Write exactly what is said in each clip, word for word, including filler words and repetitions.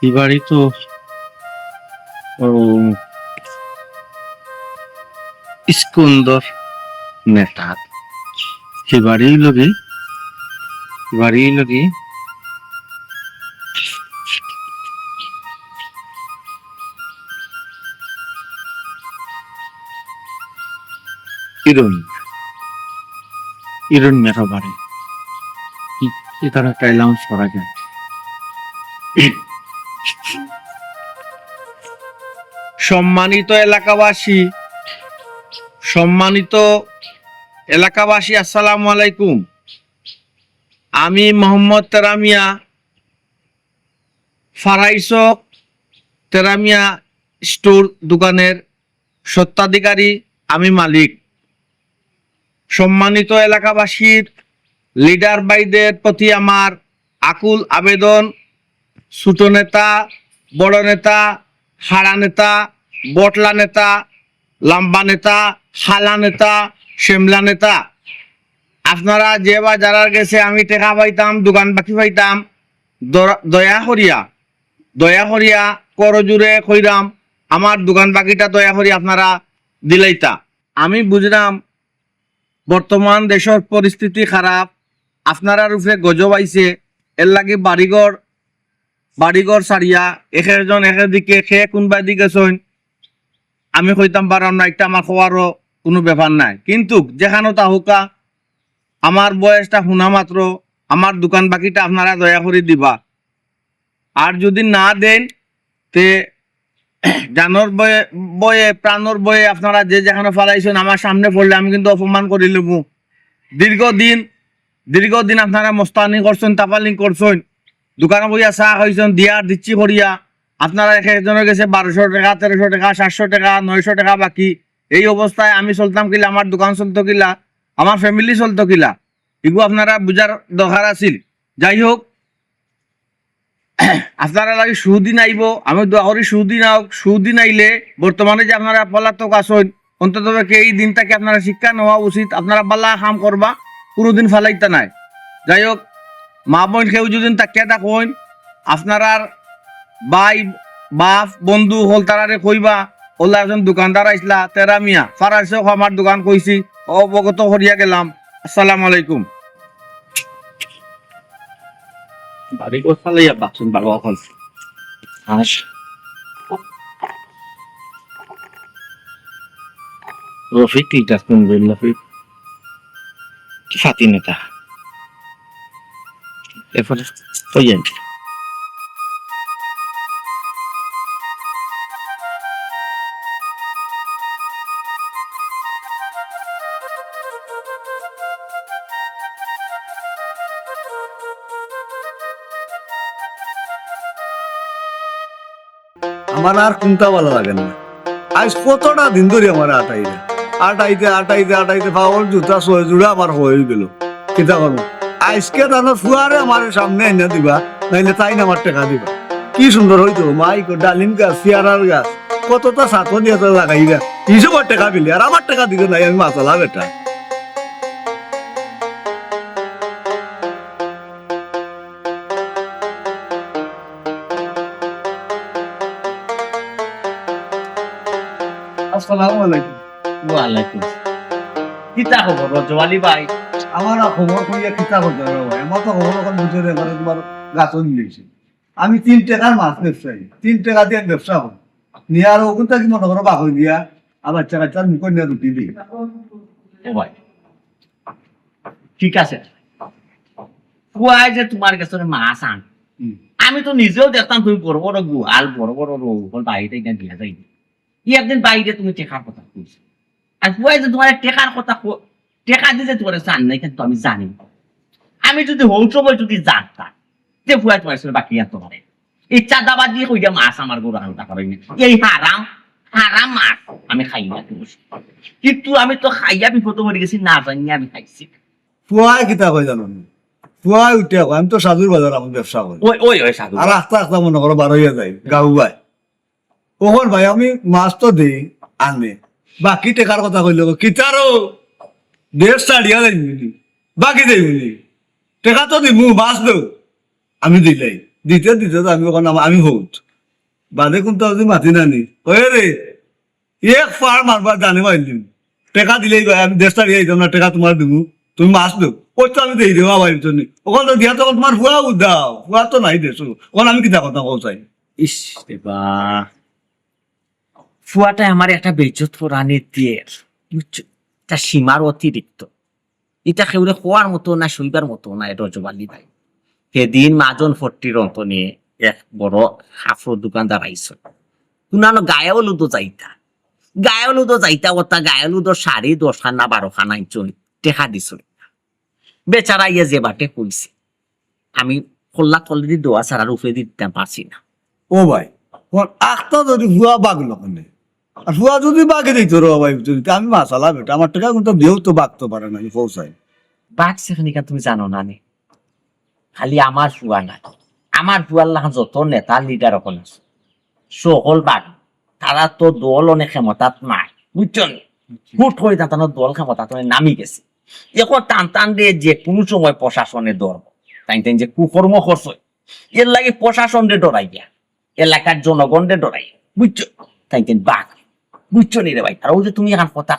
ই বাড়ি তো, ও, ইস্কন্দর নেতা। হি বাড়ি লগি, হি বাড়ি লগি। ইরুন, ইরুন মেরা বাড়ি। ই-, ইতারা একটা announce করা যায়। সম্মানিত এলাকাবাসী, সম্মানিত এলাকাবাসী, আসসালামু আলাইকুম। আমি মোহাম্মদ তেরামিয়া, ফারাইসক তেরামিয়া স্টোর দোকানের স্বত্বাধিকারী, আমি মালিক। সম্মানিত এলাকাবাসীর লিডার ভাইদের প্রতি আমার আকুল আবেদন, ছোট নেতা, বড় নেতা, হাড়া নেতা, বটলা নেতা, লাম্বা নেতা, হালা নেতা, শ্যামলা নেতা, আপনারা যে বা যারার গেছে আমি টেকা পাইতাম, দোকান বাকি পাইতাম, দয়া করিয়া, দয়া করিয়া করজোড়ে কইরাম, আমার দোকান বাকিটা দয়া করি আপনারা দিলাইতা। আমি বুঝরাম বর্তমান দেশর পরিস্থিতি খারাপ, আপনারার উপরে গজব আইছে, এর লাগি বাড়িঘর, বাড়িঘর ছাড়িয়া এক একজন এক এক দিকে, কে কুনবায় দি গেছইন, আমি কইতাম পাররাম না, একটা আমার কওয়ারও কুনু ব্যাপার নাই। কিন্তু যেখানো তা হোকা, আমার বয়সটা হুনা মাত্র, আমার দোকান বাকিটা আপনারা দয়া করি দিবা। আর যদি না দেন, তে জানর ভয়ে, ভয়ে, প্রাণর ভয়ে আপনারা যে যেখানো ফালাইছইন, আমার সামনে পড়লে আমি কিন্তু অপমান করি লইমু। দীর্ঘদিন, দীর্ঘদিন আপনারা মস্তানি করছইন, তাফালিং করছইন, দোকানো বইয়া চা খাইছইন, দিয়ার দিচ্ছি করিয়া, আপনারা এক একজনর গেছে বারোশো টেকা, তেরোশো টেকা, সাতশো টেকা, নয়শো টেকা বাকি। এই অবস্থায় আমি চলতাম কিলা, আমার দোকান চলতো কিলা, আমার ফ্যামিলি চলতো কিলা, ইগু আপনারা বুঝার দরকার আছিল। যাই হোক, আপনারা লাগি সুদিন আইবো, আমি দোয়া করি সুদিন আউক। সুদিন আইলে বর্তমানে যে আপনারা পলাতক আছইন, অন্তত পক্ষে এই দিন থাকি আপনারা শিক্ষা নেওয়া উচিত। আপনারা বালা কাম করবা, কুনুদিন ফালাইতা নায়। যাই হোক, মা বইন কেউ যদি থাকিয়া থাকইন, আপনারার ভাই, বাপ, বন্ধু হকল তারারে কইবা, অলা একজন দোকানদার আইছলা, তেরা মিয়া, ফারাইসক আমার দোকান কইছি, অবগত করিয়া গেলাম। আসসালামু আলাইকুম। বাড়ি ঘর ফালাইয়া বাথরুম বাবা অখন। আর রফিক, কি ডাস্টবিন বের রফিক? কি ফাতি নেতা? এরপরে ওই যে আমার আর কুনতা ভালা লাগে না। আইজ কতটা দিন ধরি আমারে আটাইরা। আটাইতে, আটাইতে, আটাইতে পাওর জুতা ছয় জুড়া আমার ক্ষয় অইগেলো। কিতা করমু? আইজকে তান ফুয়ারে আমার সামনে আইনা দিবা, নাইলে তাইন আমার টেকা দিবা। কি সুন্দর অইতো, মাই গো, ডালিম গাছ, পিয়ারার গাছ, কততা ছাতো দিয়া তো লাগাইরা। হিসাবর টেকা বিলে, আর আমার টেকা দিতে নাই, আমি মাতালা বেটা। আসসালামু আলাইকুম। ওয়ালাইকুম। কিতা খবর রজব আলী ভাই? আমার আর খবর কইয়া কিতা খবর রে ভাই? আমার তো খবর অখন বুঝো রে, মানে তুমার গাছও দিলাইছে। আমি তিন টেকার মাছ ব্যবসায়ী, তিন টেকা দিয়া ব্যবসা করি। নিয়া আর অগুন থাকি মনো করো বাকই দিয়া, আর বাচ্চা কাচ্চার মুখো নিয়া রুটি দেই। ও ভাই, ঠিক আছে। ফুয়ায় যে তুমার গেছে মাছ আন, হুম। আমি তো নিজেও দেখতাম তুমি বড় বড় গুয়াল, বড় বড় রৌ, অখন বাড়িত ইখান দিয়া যাইবে। ই একদিন বাইরে তুমি টেকার কথা কইছো। আর ফুয়ায় যে তুমার টেকার কথা ক-, টেকা দিতে তুমার চান নাই, কিন্তু আমি জানি। আমি যদি হৌ সময় যদি জানতাম, তে ফুয়ায় তুমার সাথে বাকি আনতো পারে। এই চাঁদাবাজি কইরা মাছ আমার গরু আনতা পারে না। এই হারাম, হারাম মাছ আমি খাই না কিন্তু। কিন্তু আমি তো খাইয়া বিপদো পড়ি গেছি, না জানিয়া আমি খাইছি। ফুয়ায় কিতা কয় জানো নি? ফুয়ায় উঠিয়া কয়, "আমি তো সাধুর বাজার, আমি ব্যবসা করি।" ওই, ওই, ওই সাধু। আর আস্তে আস্তে মনো করো বার অইয়া যাই, গাউবায়। অখন ভাই আমি মাছ তো দেই, আনে। বাকি টেকার কথা কইলে, "কিতারো দেশ ছাড়িয়া যাইমুনি, বাকি যাইমুনি। টেকা তো দিমু, মাছ দেও।" আমি দিলাই। দিতে দিতে তো আমি অখন আমা-, আমি হউত। বাদে কুনতা যদি মাতি না নি। ওই রে, এক ফাড় মারবা জানে মারিলিমু। টেকা দিলেই বা আমি দেশটা দিয়ে দিতাম না, টেকা তুমার দিমু। তুমি মাছ দেও। ওই তো আমি দেই দেবো আবার তুমি। অখন তো দিয়া তখন তুমার ফুয়া উদাও। ফুয়া তো নাই দেশো। অখন আমি কিতা কথা কও চাই? ইস রে বা। ফুয়াটায় আমারে একটা বেইজ্জত করানি দিয়ের। বুঝছো? তা সীমার অতিরিক্ত। ইটা কেউরে কওয়ার মতো না, সইবার মতো না, এ রজব আলী ভাই। সেদিন মাজন ফট্টির অন্তনে এক বড় কাপড়র দোকানদার আইছইন। কুনানো গায়ে হলুদো যাইতা। গায়ে হলুদো যাইতা, অতা গায়ে হলুদর শাড়ি দশ খান না বারো খান আনছইন, টেকা দিছইন। বেচারা ইয়া যে বাটে কইছে, আমি কল্লা তলেদি দেওয়া ছাড়া আর উপরেদি দিতাম পারছি না। ও ভাই, অখন আখতা যদি ফুয়া বাগলো কেনে? আর ফুয়া যদি বাগে দিত রে ভাই, তুমি তো আমি মাছআলা বেটা, আমার টেকা কুনতা দিয়েও তো বাগতো পারে না, আমি পৌঁছাই। বাগছে খানিকা তুমি জানো না নি? খালি আমার ফুয়া না, আমার ফুয়ার লাখান যত নেতা লিডার অকল আছে, সকল বাগ। তারা তো দল অনেক ক্ষমতাত নাই, বুঝছো নি? হুট করি তান তান দল ক্ষমতাত নামি গেছে। অখন তান তানরে যে কুনু সময় প্রশাসনে ধরবো। তাইন তাইন যে কুকর্ম করছে, এর লাগি প্রশাসনরে ডরাইয়া, এলাকার জনগণরে ডরাইয়া, বুঝছো? তাইন তাইন বাগ, বুঝছো নি রে ভাই? আর অউ যে তুমি অখান কথা,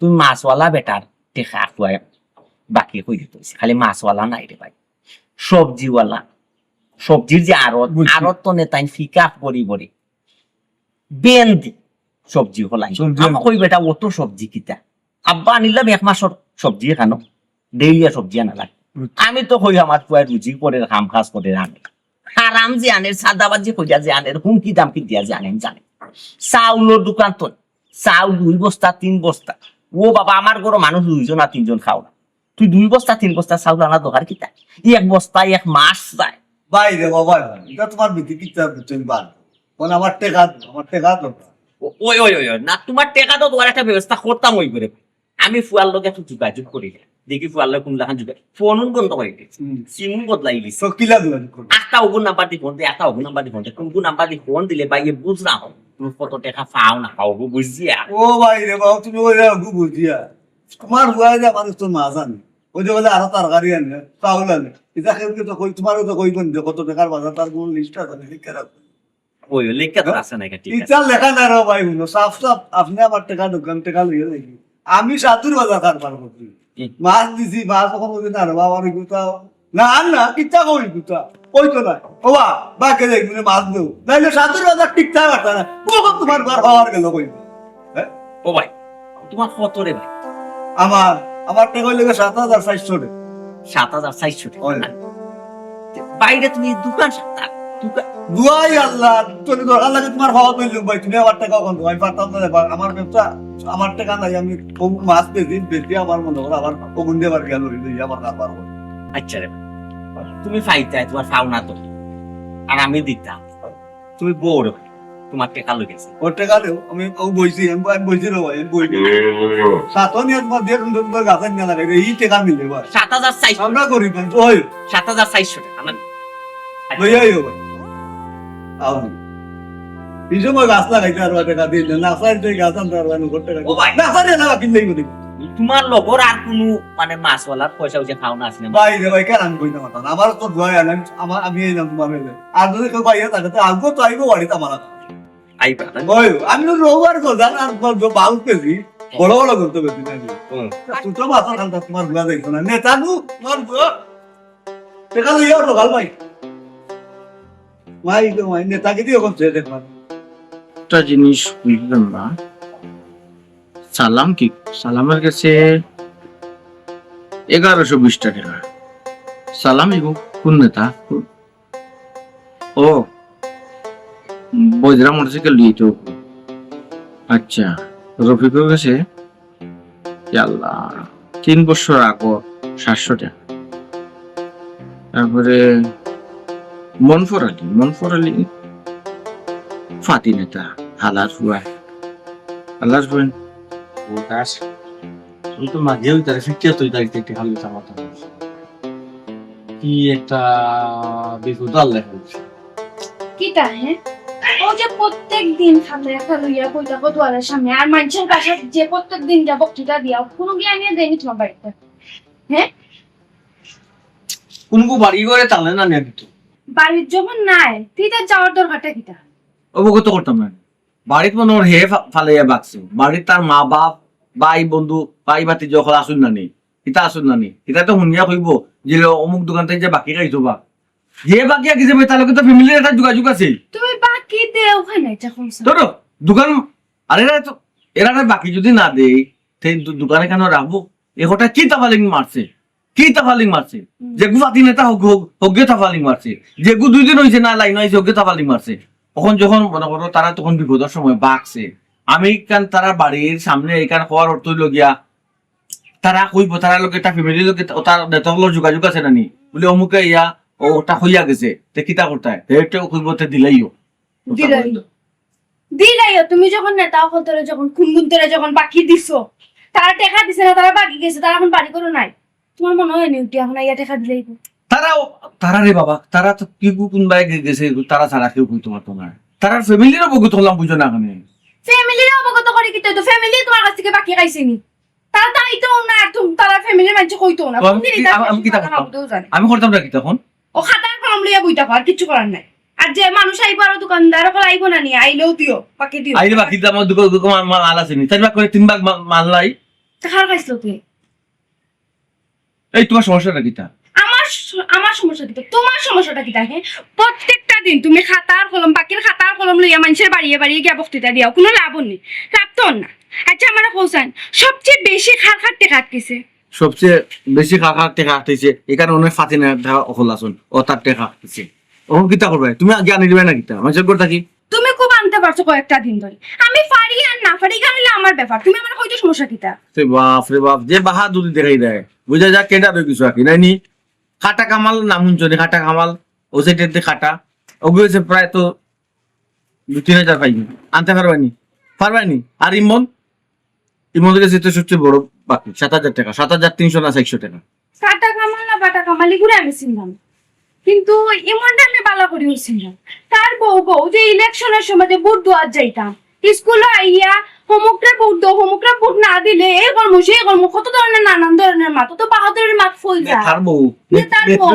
তুমি মাছআলা বেটার টেকা ফুয়ায় বাকি কই দিত অইছে, খালি মাছআলা নায় রে ভাই, সবজিআলা, সবজির যে আড়ত, বুঝছি। আড়ত তো নেতাইন পিক আপ করি করি ভ্যান দি সবজি হলাই। সবজি। আমি কই বেটা, অত সবজি কিতা? আব্বা আনিলাম এক মাসর সবজি এখানো, ডেইলি সবজি আনা লাগে। বুঝছি। আমি তো কই আমার ফুয়ায় রুজি করে, কাম কাজ করে আনে। হারাম যে আনের, সাদাবাজি করিয়া যে আনের, হুমকি দামকি দিয়া যে আনের, জানে। চাউলর দোকান তো, চাউল দুই বস্তা, তিন বস্তা। ও বাবা, আমার ঘরো মানুষ দুইজন আর তিনজন খাও না। তুই দুই বস্তা, তিন বস্তা চাউল আনা দরকার কিতা? এক বস্তা এক মাস যায়। ভাই রে বাবা, ইটা তুমার বিধি কিতা বুঝছো নি বাদ। অখন আমার টেকা দেও, আমার টেকা দরকার। ও-, ওই, ওই, ওই, ওই, না, তুমার টেকা তো তুমার একটা ব্যবস্থা করতাম অই করে। আমি ফুয়ার লগে একটু যোগাযোগ করি, দেখি ফুয়ার লগে কুন লাখান যোগাযোগ। ফোন বন্ধ করি দিছে, হুম। সিম বদলাই দিছে। তো কিলা যোগাযোগ করবো? একটা অগু নাম্বার দি ফোন দে, একটা অগু নাম্বার দি ফোন দে, কুন কুন নাম্বার দি ফোন দিলে ভাই এ বুঝলাম তুমি কত টেকা পাও না পাও, অগু বুঝিয়া। ও ভাই রে বাবা, তুমি ওই অগু বুঝিয়া। তুমার ফুয়ায় যে মানুষ তো মাছ আনে, ওই যে বলে আরো তরকারি আনে, চাউল আনে, ইটা কেউ তো কই, তুমারও তো কইবো নি যে কত টেকার বাজার, তার কুনু লিস্ট আছে নি, লিখে রাখো। ওই, ওই, লেখা তো আছে না, এটা ঠিক আছে। ইটা লেখা না রে ভাই, হুনো, সাফ সাফ, আপনে আমার টেকা দেউক্কা, টেকা লইয়া যাইগি। আমি সাধুর বাজার কারবার করছি। হুম। মাছ দিছি, মাছ অখন কইছে না রে বাবা, আর ইগুতা, না, আর না, কিচ্ছা কই ইগুতা, কই তো না। ও বা, বাকে যাই, মানে মাছ দেও। নাইলে সাধুর বাজার ঠিক থাকতো না। ও, তুমার বার হওয়ার গেল কই? হ্যাঁ? ও ভাই, তুমার কত রে ভাই? আমার, আমার টেকা অইলো গিয়া সাত হাজার চাইরশো টেকা। সাত হাজার চাইরশো টেকা? অয়। বাইরে তুমি দোকান সাপ্তাহ, দোকান। দুয়াই আল্লাহ, তুমি দরকার লাগে তুমার হওয়া তুললুম ভাই, তুমি আমার টেকা অখন দেও, আমি পারতাম না রে ভাই, আমার ব্যবসা, আমার টেকা নাই, আমি অউ মাছ বেচি, বেচি আমার মনে করো আবার অগুন দিয়া আবার গেল, অই লইয়া আবার কারবার করো। আচ্ছা রে ভাই, তুমি পাইতায় তুমার পাওনা তো, আর আমি দিতাম। তুমি বও রে ভাই, তুমার টেকা লই গেছে। ও টেকা দেও, আমি, আমি বইছি, আমি, আমি বইছি রে ভাই, আমি বইছি। সাত নিয়া তুমার দিয়া সুন্দর সুন্দর গাছ আনিয়া লাগাই দে, ই টেকা মিলে ভাই। সাত হাজার চাইরশো। আমরা গরিব মানুষ, ওই। সাত হাজার চাইরশো টেকা, না? লইয়া আইও ভাই। আও। ই সময় গাছ লাগাইতে আর টেকা দিলে, না চাইলে গাছ আনতে আর টেকা। ও ভাই। না চাইলে না, বাকি নেই বলি। তুমার লগর আর কুনু মানে মাছআলার পয়সা অইছে পাওনা আছে না? ভাই রে ভাই, কেন আমি কইতাম না? আমার তো দোয়া আলাম, আমার, আমি এই নাম তুমার হইলে। আর যদি কেউ পাইয়া থাকে, তো আগে তো আইবো বাড়িত আমার। আইবা না? ওই, আমি তো রোববার তো জান, আর তোমার যে বাউল পেছি, বড় বড় করতে পেছি না। হুম। তা ছোট মাছের খালটা তুমার বুয়া দেখছো না। নেতা নু, তুমার বুয়া। টেকা লইয়া উঠো, গাল ভাই। ভাই তো ভাই, নেতাগিরি অখন শেষ একবার। একটা জিনিস বুঝলাম না। সালাম কি? সালামের কাছে এগারোশো বিশটা টেকা। সালাম ইগু কোন নেতা? ও, বৈদ্যরা মোটরসাইকেল লইয়া তো। আচ্ছা, রফিকর কাছে? ইয়া আল্লাহ, তিন বছর আগে সাতশো টেকা। তারপরে মনফর আলী, মনফর আলী ফাতি নেতা, হালার ফুয়া, হালার ফুয়া। ও দাস, আমি তো মাঝে ওই তারা ফিরতে তুই তারিখ থেকে হালকা চামাতা। কি একটা বিপদ আল্লাহ করেছে। কিতা হে? ও যে প্রত্যেক দিন খাতা একটা লইয়া বই থাকো দুয়ারের সামনে, আর মানুষের বাসায় যে প্রত্যেক দিন যা বক্তৃতা দিয়া, কোনো জ্ঞান নিয়ে দেয়নি তোমার বাড়িতে, হ্যাঁ? কোনগু বাড়ি ঘরে তালে না নেন তো। বাড়িত যখন নাই, তে ইতার যাওয়ার দরকারটা কিতা? অবগত করতাম না। বাড়িত মনে অয় হে ফা-, ফালাইয়া বাকছে। বাড়িত তার মা বাপ, ভাই বন্ধু, ভাই ভাতিজা অকল আছইন না নি? ইতা আছইন না নি? ইতা তো হুনিয়া কইবো যে, "লো, অমুক দোকান থাকি যে বাকি খাইছো বা।" যে বাকি আকিছে বে, তার লগে তো ফ্যামিলির একটা যোগাযোগ আছে। তুমি বাকি দেও ওখানে যখন স্যার। ধরো, দোকান, আরে এরা তো, এরা বাকি যদি না দেয়, তে দো-, দোকানে কেন রাখবো? এ কটা কি তাফালিং মারছে? কি তাফালিং মারছে? হুম। যেগু ফাতি নেতা হগ, হগ, হগে তাফালিং মারছে। যেগু দুই দিন অইছে না লাইন অইছে, হগে তাফালিং মারছে। অখন যখন মনে করো তারা তখন বিপদর সময় বাকছে। আমি কান তারা বাড়ির সামনে এখান খোয়ার অর্থ অইলো গিয়া, তারা কইবো, তারার লগে একটা ফ্যামিলির লগে তা-, তার নেতা অকলর যোগাযোগ আছে না নি? বলে, "অমুকে ইয়া, ও ওটা হইয়া গেছে, তে কিতা করতায়?" তে একটা কইবো, "তে দিলাইও।" দিলাইও। দিলাইও, তুমি যখন নেতা অকলতরে যখন খুনগুনতরে যখন বাকি দিছো, তারা টেকা দিছে না, তারা বাকি গেছে, তারা অখন বাড়ি করো নাই। তোমার মনে অয় নি উঠি অখন আইয়া টেকা দিলাইবো? তারাও, তারা রে বাবা, তারা তো কি গু-, কোন বায় গে-, গেছে, তারা ছাড়া কেউ কইতো পারতো না। তারার ফ্যামিলিরও বগুত হলাম বুঝো না কেনে? ফ্যামিলিরে অবগত করি কিতা অইতো? ফ্যামিলি তোমার কাছ থাকি বাকি খাইছে নি? তারা তো আইতো না, আর তুম-, তারা ফ্যামিলির মানষে কইতো না। তো আমি কোন দিন কি, ইতা আমি, আমি কিতা করতাম? আমি করতাম না কিতা অখন? ও খাতার কলম লইয়া বই থাকো, আর কিচ্ছু করার নাই। আর যে মানুষ আইবো, আরো দোকানদার অকল আইবো না নি, আইলেও দিও, বাকি দিও। আইলে বাকি দিলে আমার দুগো, দুগো মা-, মা-, মাল আছে নি? চাইর ভাগ করি তিন ভাগ মা-, মাল নাই। তে কার খাইছলো তে? এই তোমার সমস্যাটা কিতা? আমার স-, আমার সমস্যা কিতা? তোমার সমস্যাটা কিতা, হে? প্রত্যেকটা দিন তুমি খাতার কলম, বাকির খাতার কলম লইয়া মানষর বাড়িয়ে বাড়িয়ে গিয়া বক্তৃতা দিয়াও, কুনু লাভ নি, লাভ তো অর না। আচ্ছা, আমারে কও চাইন, সবচেয়ে বেশি কার কার টেকা আটকিছে? সবচেয়ে বেশি কার কার টেকা আটকিছে, এখানে অনেক ফাতিনা টেকা অকল আছইন, ও তার টেকা আটকিছে। অখন কিতা করবায়? তুমি আগে আনি দিবায় না কিতা? মানষর ঘর থাকি? তুমি খুব আনতে পারছো কয়েকটা দিন ধরি। আমি পারি আর না পারি, ইখান অইলে আমার ব্যাপার। তুমি আমারে কইতে সমস্যা কিতা? রে বাপ রে বাপ, যে বাহাদুরি দেখাই দেয়। বুঝা যায় কেডা রই কিছু আকি, নাই নি? কাটা কামাল নাম হুনছো নি? কাটা কামাল, ও সাইডের যে কাটা, ওগু অইছে প্রায় তো দুই তিন হাজার পাইনি। আনতে পারবায় নি? পারবায় নি? আর ইমন? ইমনর গেছে তো সবচেয়ে বড় বাকি, সাত হাজার টেকা, সাত হাজার তিনশো না চাইরশো টেকা। কাটা কামাল না বাটা কামাল, ইগুরে আমি চিনলাম, কিন্তু ইমনরে আমি বালা করিও চিনলাম। তার বউ, বউ যে ইলেকশনর সময় যে ভোট দেওয়াত যাইতাম, স্কুলো আইয়া হমুকরে ভোট দেও, হমুকরে ভোট না দিলে এই করমু, সেই করমু, কত ধরনের নানান ধরনের মাত, অত বাহাদুরির মাত ফল যায়। তার বউ, নে, তার বউ।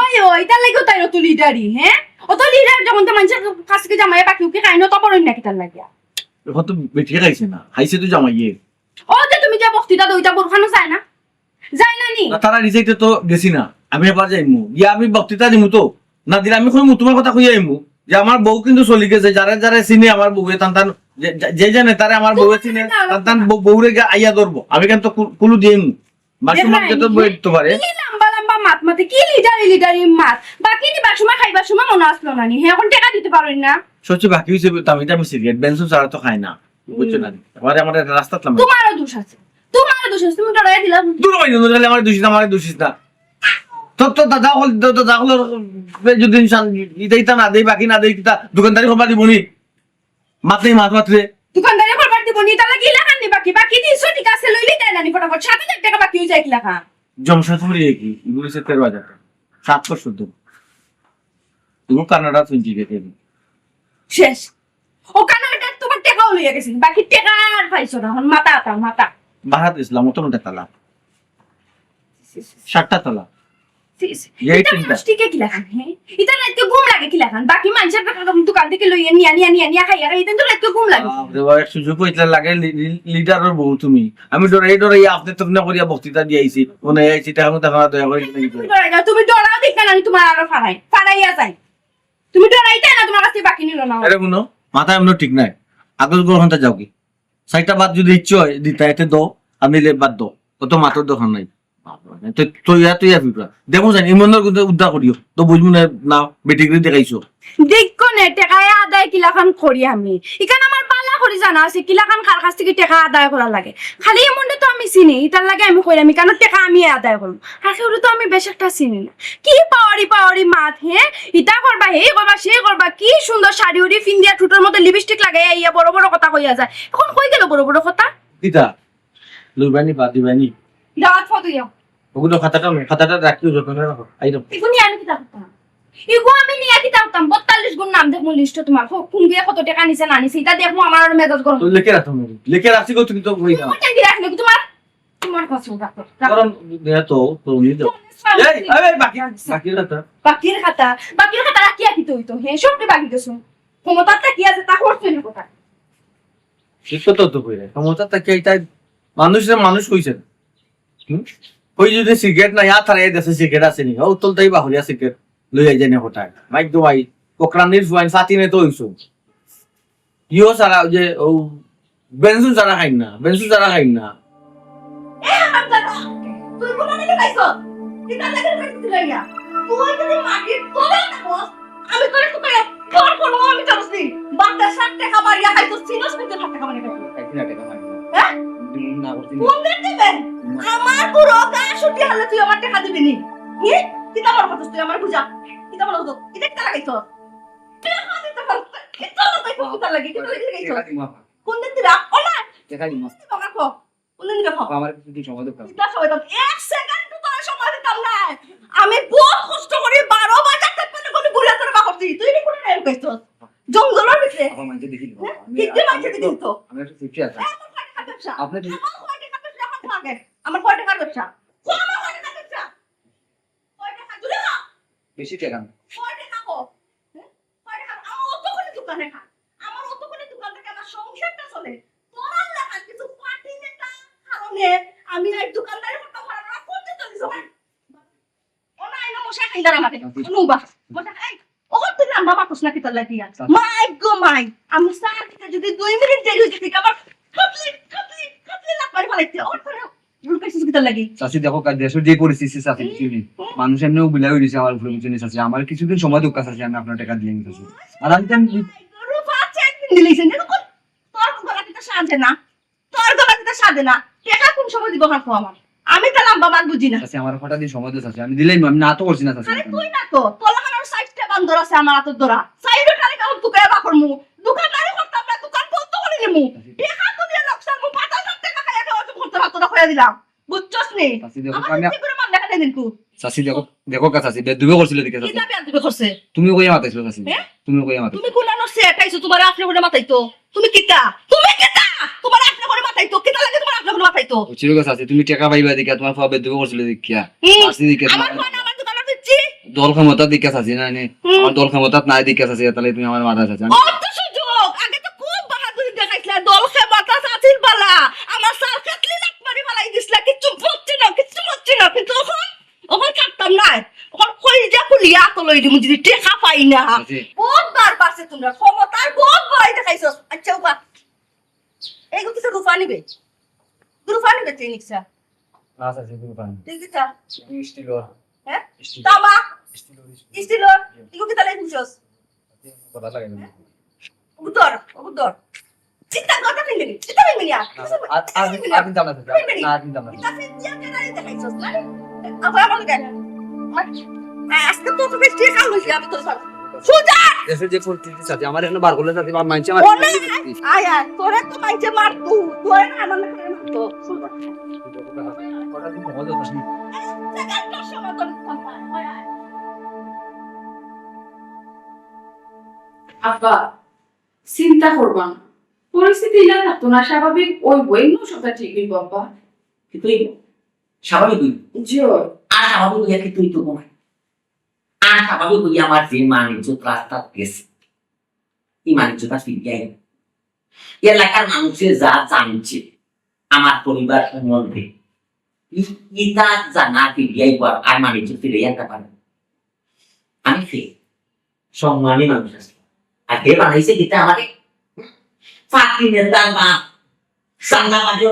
ওই, ওই, তার লাগিও তাইর অত লিডারি, হ্যাঁ? অত লিডার যখন তো মানষর কাছ থাকি জামাইয়ে বাকি উকি খায় না, তো বড় নাকি তার লাগিয়া? এখন তো বেটিয়ে খাইছে না, খাইছে তো জামাইয়ে। ও যে তুমি যে বক্তৃতা দেও, ইটা বোরখানো যায় না? যায় না নি? না, তারা রিজেক্টে তো গেছি না, আমি এবার যাইমু, গিয়া আমি বক্তৃতা দিমু তো, না দিলে আমি কইমু, তোমার কথা কইয়া আইমু যে আমার বউ কিন্তু চলি গেছে, যারে যারে চিনে আমার বউয়ে তান তান, যে, যে, যে জানে তারে আমার বউয়ে চিনে, না, না, তান তান না। বউ-, বউরে গিয়া আইয়া ধরবো, আমি কিন্তু কু-, কুলু দিয়াইমু। বাসু মার দেখেন, যত বই দিতে পারে। কি লম্বা লম্বা মাত মাতে, কি লিডারি লিডারি মাত। বাকি নি বাসু মা খাইবার সময় মনে আসলো না নি? হে, এখন টেকা দিতে পারইন না। সবচেয়ে বাকি হইছে তো আমি, আমি সিগারেট, বেনসন ছাড়া তো খাই না। বুঝছো না? হুম। এবারে আমার একটা রাস্তা থামে। তোমারও দোষ আছে। তোমারও দোষ আছে। তুমি ডরাই দিলাম। দূর হই না, দূর হইলে আমার দোষ না, আমার দোষ না। তোর তো দাদা হল, তো দাদা হল, যদি ইনশান, ইটা ইটা না দেই, বাকি না দেই, কিতা দোকানদারি করবা দিবনি? মাত নেই, মাত মাতরে। দোকানদারি করবার দিবনি, তাহলে কি লেখান নি বাকি? বাকি দিছো, ঠিক আছে, লইলি তাই না নি ফটাফট। সাত হাজার টেকা বাকি হয়ে যায় কি লেখা? জমশাদপুরে কি? এগুলো হচ্ছে তেরো হাজার টাকা। সাতশো শুদ্ধ। এগুলো কানাডা শুনছি দেখে। শেষ। ও কানাডার তোমার টেকাও লইয়া গেছে। বাকি টেকা আর পাইছো না। এখন মাথা আতা, মাথা। বাহাত ইসলাম, অত মোটা তালা। সাতটা তালা। ছি, ছি। এই ইটা তিনটা। মানুষ টিকে কিলাখান, হে? ইতা রাইতে ঘুম লাগে কিলাখান? বাকি মানষর দোকান থাকি লইয়া নিয়া, নিয়া, নিয়া, নিয়া খাইয়া খাইয়া, ইতা তো রাইতে ঘুম লাগে। বাপ রে বাপ, এক সুযোগ পাইতলা লাগে, লি-, লি-, লিডারর বউ তুমি। আমি ডরাই ডরাই আপনে তপনে করিয়া বক্তৃতা দিয়া আইছি। মনে হয় আইছি, তখন তখন দয়া করে তুমি ডরাই যাও, তুমি ডরাও দেখ না, আমি তোমার আরো ফাড়াই, ফাড়াইয়া যাই। তুমি ডরাইতে না, তোমার কাছে বাকি নিল না। আরে হুনো, মাথা এমন ঠিক নাই। আগর ঘর হন্তা যাও কি? চাইরটা বাদ যদি ইচ্ছে হয় দিতা, এতে দো, আর নিলে বাদ দো। অত মাথার দরকার নাই। তো, তো ইয়া, তো ইয়া ফিকরা। দেখো জানি, ইমানদার কিন্তু উদ্ধার করিও। তো বুঝবো না, না, বেটিগিরি দেখাইছো। দেখো নে, টেকায় আদায় কিলাখান করি আমি। ইখান আমার বালা করি জানা আছে, কিলাখান কার কাছ থাকি টেকা আদায় করা লাগে। খালি এমনটা তো আমি চিনি, ইতার লাগি আমি কইরাম, ইখানর টেকা আমি আদায় করমু। আর কেউরে তো আমি বেশ একটা চিনি না। কি পাওয়ারি পাওয়ারি মাত, হে? ইতা করবা, হে করবা, সে করবা, কি সুন্দর শাড়ি উড়ি ফিন্দিয়া, ঠুটোর মধ্যে লিপস্টিক লাগাইয়া ইয়া বড় বড় কথা কইয়া যায়। এখন কই গেল বড় বড় কথা? কিতা? লইবানি বা দিবানি? দাওয়াত ফটো ইয়া। ওগুলো খাতাটা, খাতাটা রাখিও, যত্ন করে রাখো। এই দেখো। এগুনি আমি কিতা করতাম? এগু আমি নিয়া কিতা করতাম? বত্তাল্লিশ গুণ নাম দেখমু লিস্টো তোমার। হো, কোন গিয়া কত টেকা নিছে না নিছে, ইতা দেখমু, আমার আর মেজাজ গরম। তো লেখে রাখো, লেখে রাখছি গো, তুমি তো হই না। তোমার টেকা রাখলে কি তোমার কারণ এত তো উনি তো এই, এই, এই, বাকি, বাকির কথা। বাকির কথা, বাকির কথা রাখিয়া কিতা অইতো? হে, সবটি বাকি গেছে। ক্ষমতাটা কি আছে, তা করছে না কথা। ঠিক কথা তো কইরে। ক্ষমতাটা কি এটা মানুষরে মানুষ কইছে না? হুম? ওই যদি সিগারেট না, ইয়া তারা এই দেশে সিগারেট আছে নি? ও তো তাই বাহুরিয়া সিগারেট লইয়া যাই না কোথায়? মাইক দোয়াই, কোকরানির ফুয়াইন, সাথী নে তো অইছো। ইয়ো সারা ওই যে, ও, বেনজু সারা খাইন না, বেনজু সারা খাইন না। এ, হারামজাদা, তুই কোন দিকে পাইছস? কিতা লাগে তুই তুই লইয়া? তুই যদি মাটির তলে থাকস, আমি তোরে তুকাইয়া তোর কোনো আমি জানছি। বাতাসর টেকা মারিয়া খাইছস, চিনস কিন্তু টেকা মারিয়া খাইছস। খাইছি না টেকা মারিয়া। হ্যাঁ? দিমু না করছি না। কোন দিন দিবেন? না। আমার পুরো গা ছুটি হলে তুই আমার টেকা দিবি নি। হি? কিতা আমার কথা তুই আমার বুঝা? কিতা আমার কথা? এটা কিতা লাগাইছস? টেকা দিতে পারস না। কিতা লাগাইছস? কিতা লাগি? কিতা লাগি লাগাইছস? টেকা দিমু আপা। কোন দিন দিলা? ও না। টেকা দিমু। কোন দিন দিবা কও? কোন দিন দিবা কও? আপা, আমার কিছুদিন সময় দরকার। কিতা সময় দরকার? এক সেকেন্ড তো তোর সময় দিতাম না। আমি বহুত কষ্ট করি বারো বাজার থাকতে না কোনো ঘুরে তোর বাকরছি। তুই নি কোনো টাইম কইছস? জঙ্গলের ভিতরে। আপা, মানষে দেখি দিবো। হ্যাঁ? আমি, ঠিক আছে, আমি মানষে তো, দেখি তো। আমি একটা সেফটি আছে। হ্যাঁ, আমার কয় টাকার ব্যবসা? আপনি ঠিক আমার কয় টাকার ব্যবসা? আমার কয় টাকার ব্যবসা? কয় টাকার ব্যবসা? কয় টাকা? জুড়ে না? বেশি টাকা না। কয় টাকা কও? হ্যাঁ? কয় টাকা? আমার অতগুলি দোকানে খা। আমার অতগুলি দোকান থেকে আমার সংসারটা চলে। তোরার লেখা কিছু পার্টি নেতা কারণে আমি এই দোকানদারি করতে পারলাম না। কোন দিকে চলে যাবো? ও না, এই না মশা খাইলার আমারে। নুবা। মশা খাই। ও তুই লম্বা মাকুস না কিতার লাগিয়া? আচ্ছা। মাই গো মাই। আমি চা দিতে যদি দুই মিনিট দেরি হয়ে গেছে, আমার খাপলি, খাপলি, খাপলি লাফারি ফালাইতে। ওর করে লুকাইছিস কিতার লাগি? চাচি, দেখো, কার দেশের যে পরিস্থিতি, চাচি, হুম, বুঝলি? হুম। মানুষ এমনিও বিলাই হয়ে গেছে আমার উপরে, বুঝলি, চাচি? আমার কিছুদিন সময় দরকার, চাচি, আমি আপনার টাকা দিয়ে নিতেছি। আর আমি তো রুফা চেক দিলিছেন, এরকম তোর গলা কিতা সাজে না, তোর গলা কিতা সাজে না। টাকা কোন সময় দিব হারপো আমার? আমি তো লম্বা মাল বুঝি না। চাচি, আমার কটা দিন সময় দে, চাচি, আমি দিলেই, আমি না তো করছি না, চাচি। আরে তুই না তো, তোলা আমার সাইডটা বান্দর আছে আমার হাতর ধরা। সাইডও টানে কাউর তুকে এবার করমু। দোকানদারি করতাম না, দোকান বন্ধ করে নিমু। চাচি। টাকা তো দিয়ে লোকসান, মু পাঁচ হাজার টাকা খাইয়া খাওয়া তো করতে পারতো না, কইয়া দিলাম। বুঝছস নি? চাচি, দেখো, আমার আমি কি করে মাল দেখা দেয় কিন্তু? চাচি, দেখো, দেখো কা চাচি, বেদুবে করছিল দেখে চাচি। কিতা বেদুবে করছে? তুমি কইয়া মাতাইছো চাচি। হ্যাঁ? তুমি কইয়া মাতাইছো। তুমি কোন আনো সে এটাইছো তোমার আপনি করে মাতাইতো? তুমি কিতা? তুমি কিতা? তোমার আপনি করে মাতাইতো? কিতা লাগে তোমার আপনি করে মাতাইতো? বুঝছি গো চাচি, তুমি টাকা পাইবা দেখিয়া, তোমার ফুয়া বেদুবে করছিল দেখিয়া। হুম। চাচি দেখিয়া, আমার তোমার ফুয়া না আমার দোকানে দিচ্ছি। দল ক্ষমতা দেখিয়া চাচি না নি? হুম। আমার দল ক্ষমতাত নাই দেখিয়া চাচি, তাহলে তুমি আমার মাথা চাচি। অত সুযোগ! আগে তো খুব বাহাদুরি দেখাইছিলা, দল ক্ষমতা চাচির বালা। আমার সার কাটলি লাত মারি ফালাই দিছিলা, কিচ্ছু বুঝছি না, কিচ্ছু বুঝছি না। কিন্তু এখন, এখন থাকতাম না। এখন কইজা খুলিয়া তো লই দিমু, যদি টেকা পাই না। চাচি। বহুত বার পারছে তোমরা, ক্ষমতার বহুত বড়াই দেখাইছো। আচ্ছা, উবা। এইগু কিতা রুফা নিবে? রুফা নিবে তুই নিকছা? না, চাচি, রুফা নিবে। তুই কিতা? স্টিলর। হ্যাঁ? স্টিলর। তামা? স্টিলর, স্টিলর। স্টিলর? জি। ইগু কিতা লাগি নিছস? কথা লাগে না। উত্তর, উত্তর। চিন্তা কথা ফেলে নি, চিন্তা ফেলে নি আর। না, আর, আর, আর চিন্তা না, চাচি। না, আর চিন্তা না। এটা ফেলে দিয়া কেন এই দেখাইছস না? আবার আমার গায়ে। আজকে তো তোকে কে খাওয়াইছি আমি তোর সাথে। সুজা! দেশে যে পরিস্থিতি চাচি, আমার এখানে বার করলে চাচি, আমার মাইনষে আমার ও না, আয়, আয়, তোরে তো মাইনষে মারতো, তোরে না আমার মাইনষে মারতো। সুজা। কটা দিন সময় দে, চাচি। এক সেকেন্ড তোর সময় তোর দিতাম না, আয়, আয়। আব্বা, চিন্তা করবা না, পরিস্থিতি ইলা থাকতো না, স্বাভাবিক অইবো, এমনিও সবটা ঠিক অইবো, আব্বা। কিতা অইবো? স্বাভাবিক অইবো? জি অয়। আর স্বাভাবিক অইয়া কিতা অইতো? আর স্বাভাবিক অইয়া আমার যে মান ইজ্জত রাস্তাত গেছে, ই মান ইজ্জত আর ফিরিয়া আইবো? এলাকার মানুষে যা জানছে আমার পরিবার সম্বন্ধে, ই-, ইতা জানা ফিরিয়া আইবো আর, আর মান ইজ্জত ফিরিয়া আনতে পারবো? আমি কে? সম্মানী মানুষ আছে। আর হে বানাইছে কিতা আমারে? পাতি নেতার বাপ। চান্দা মাঝে।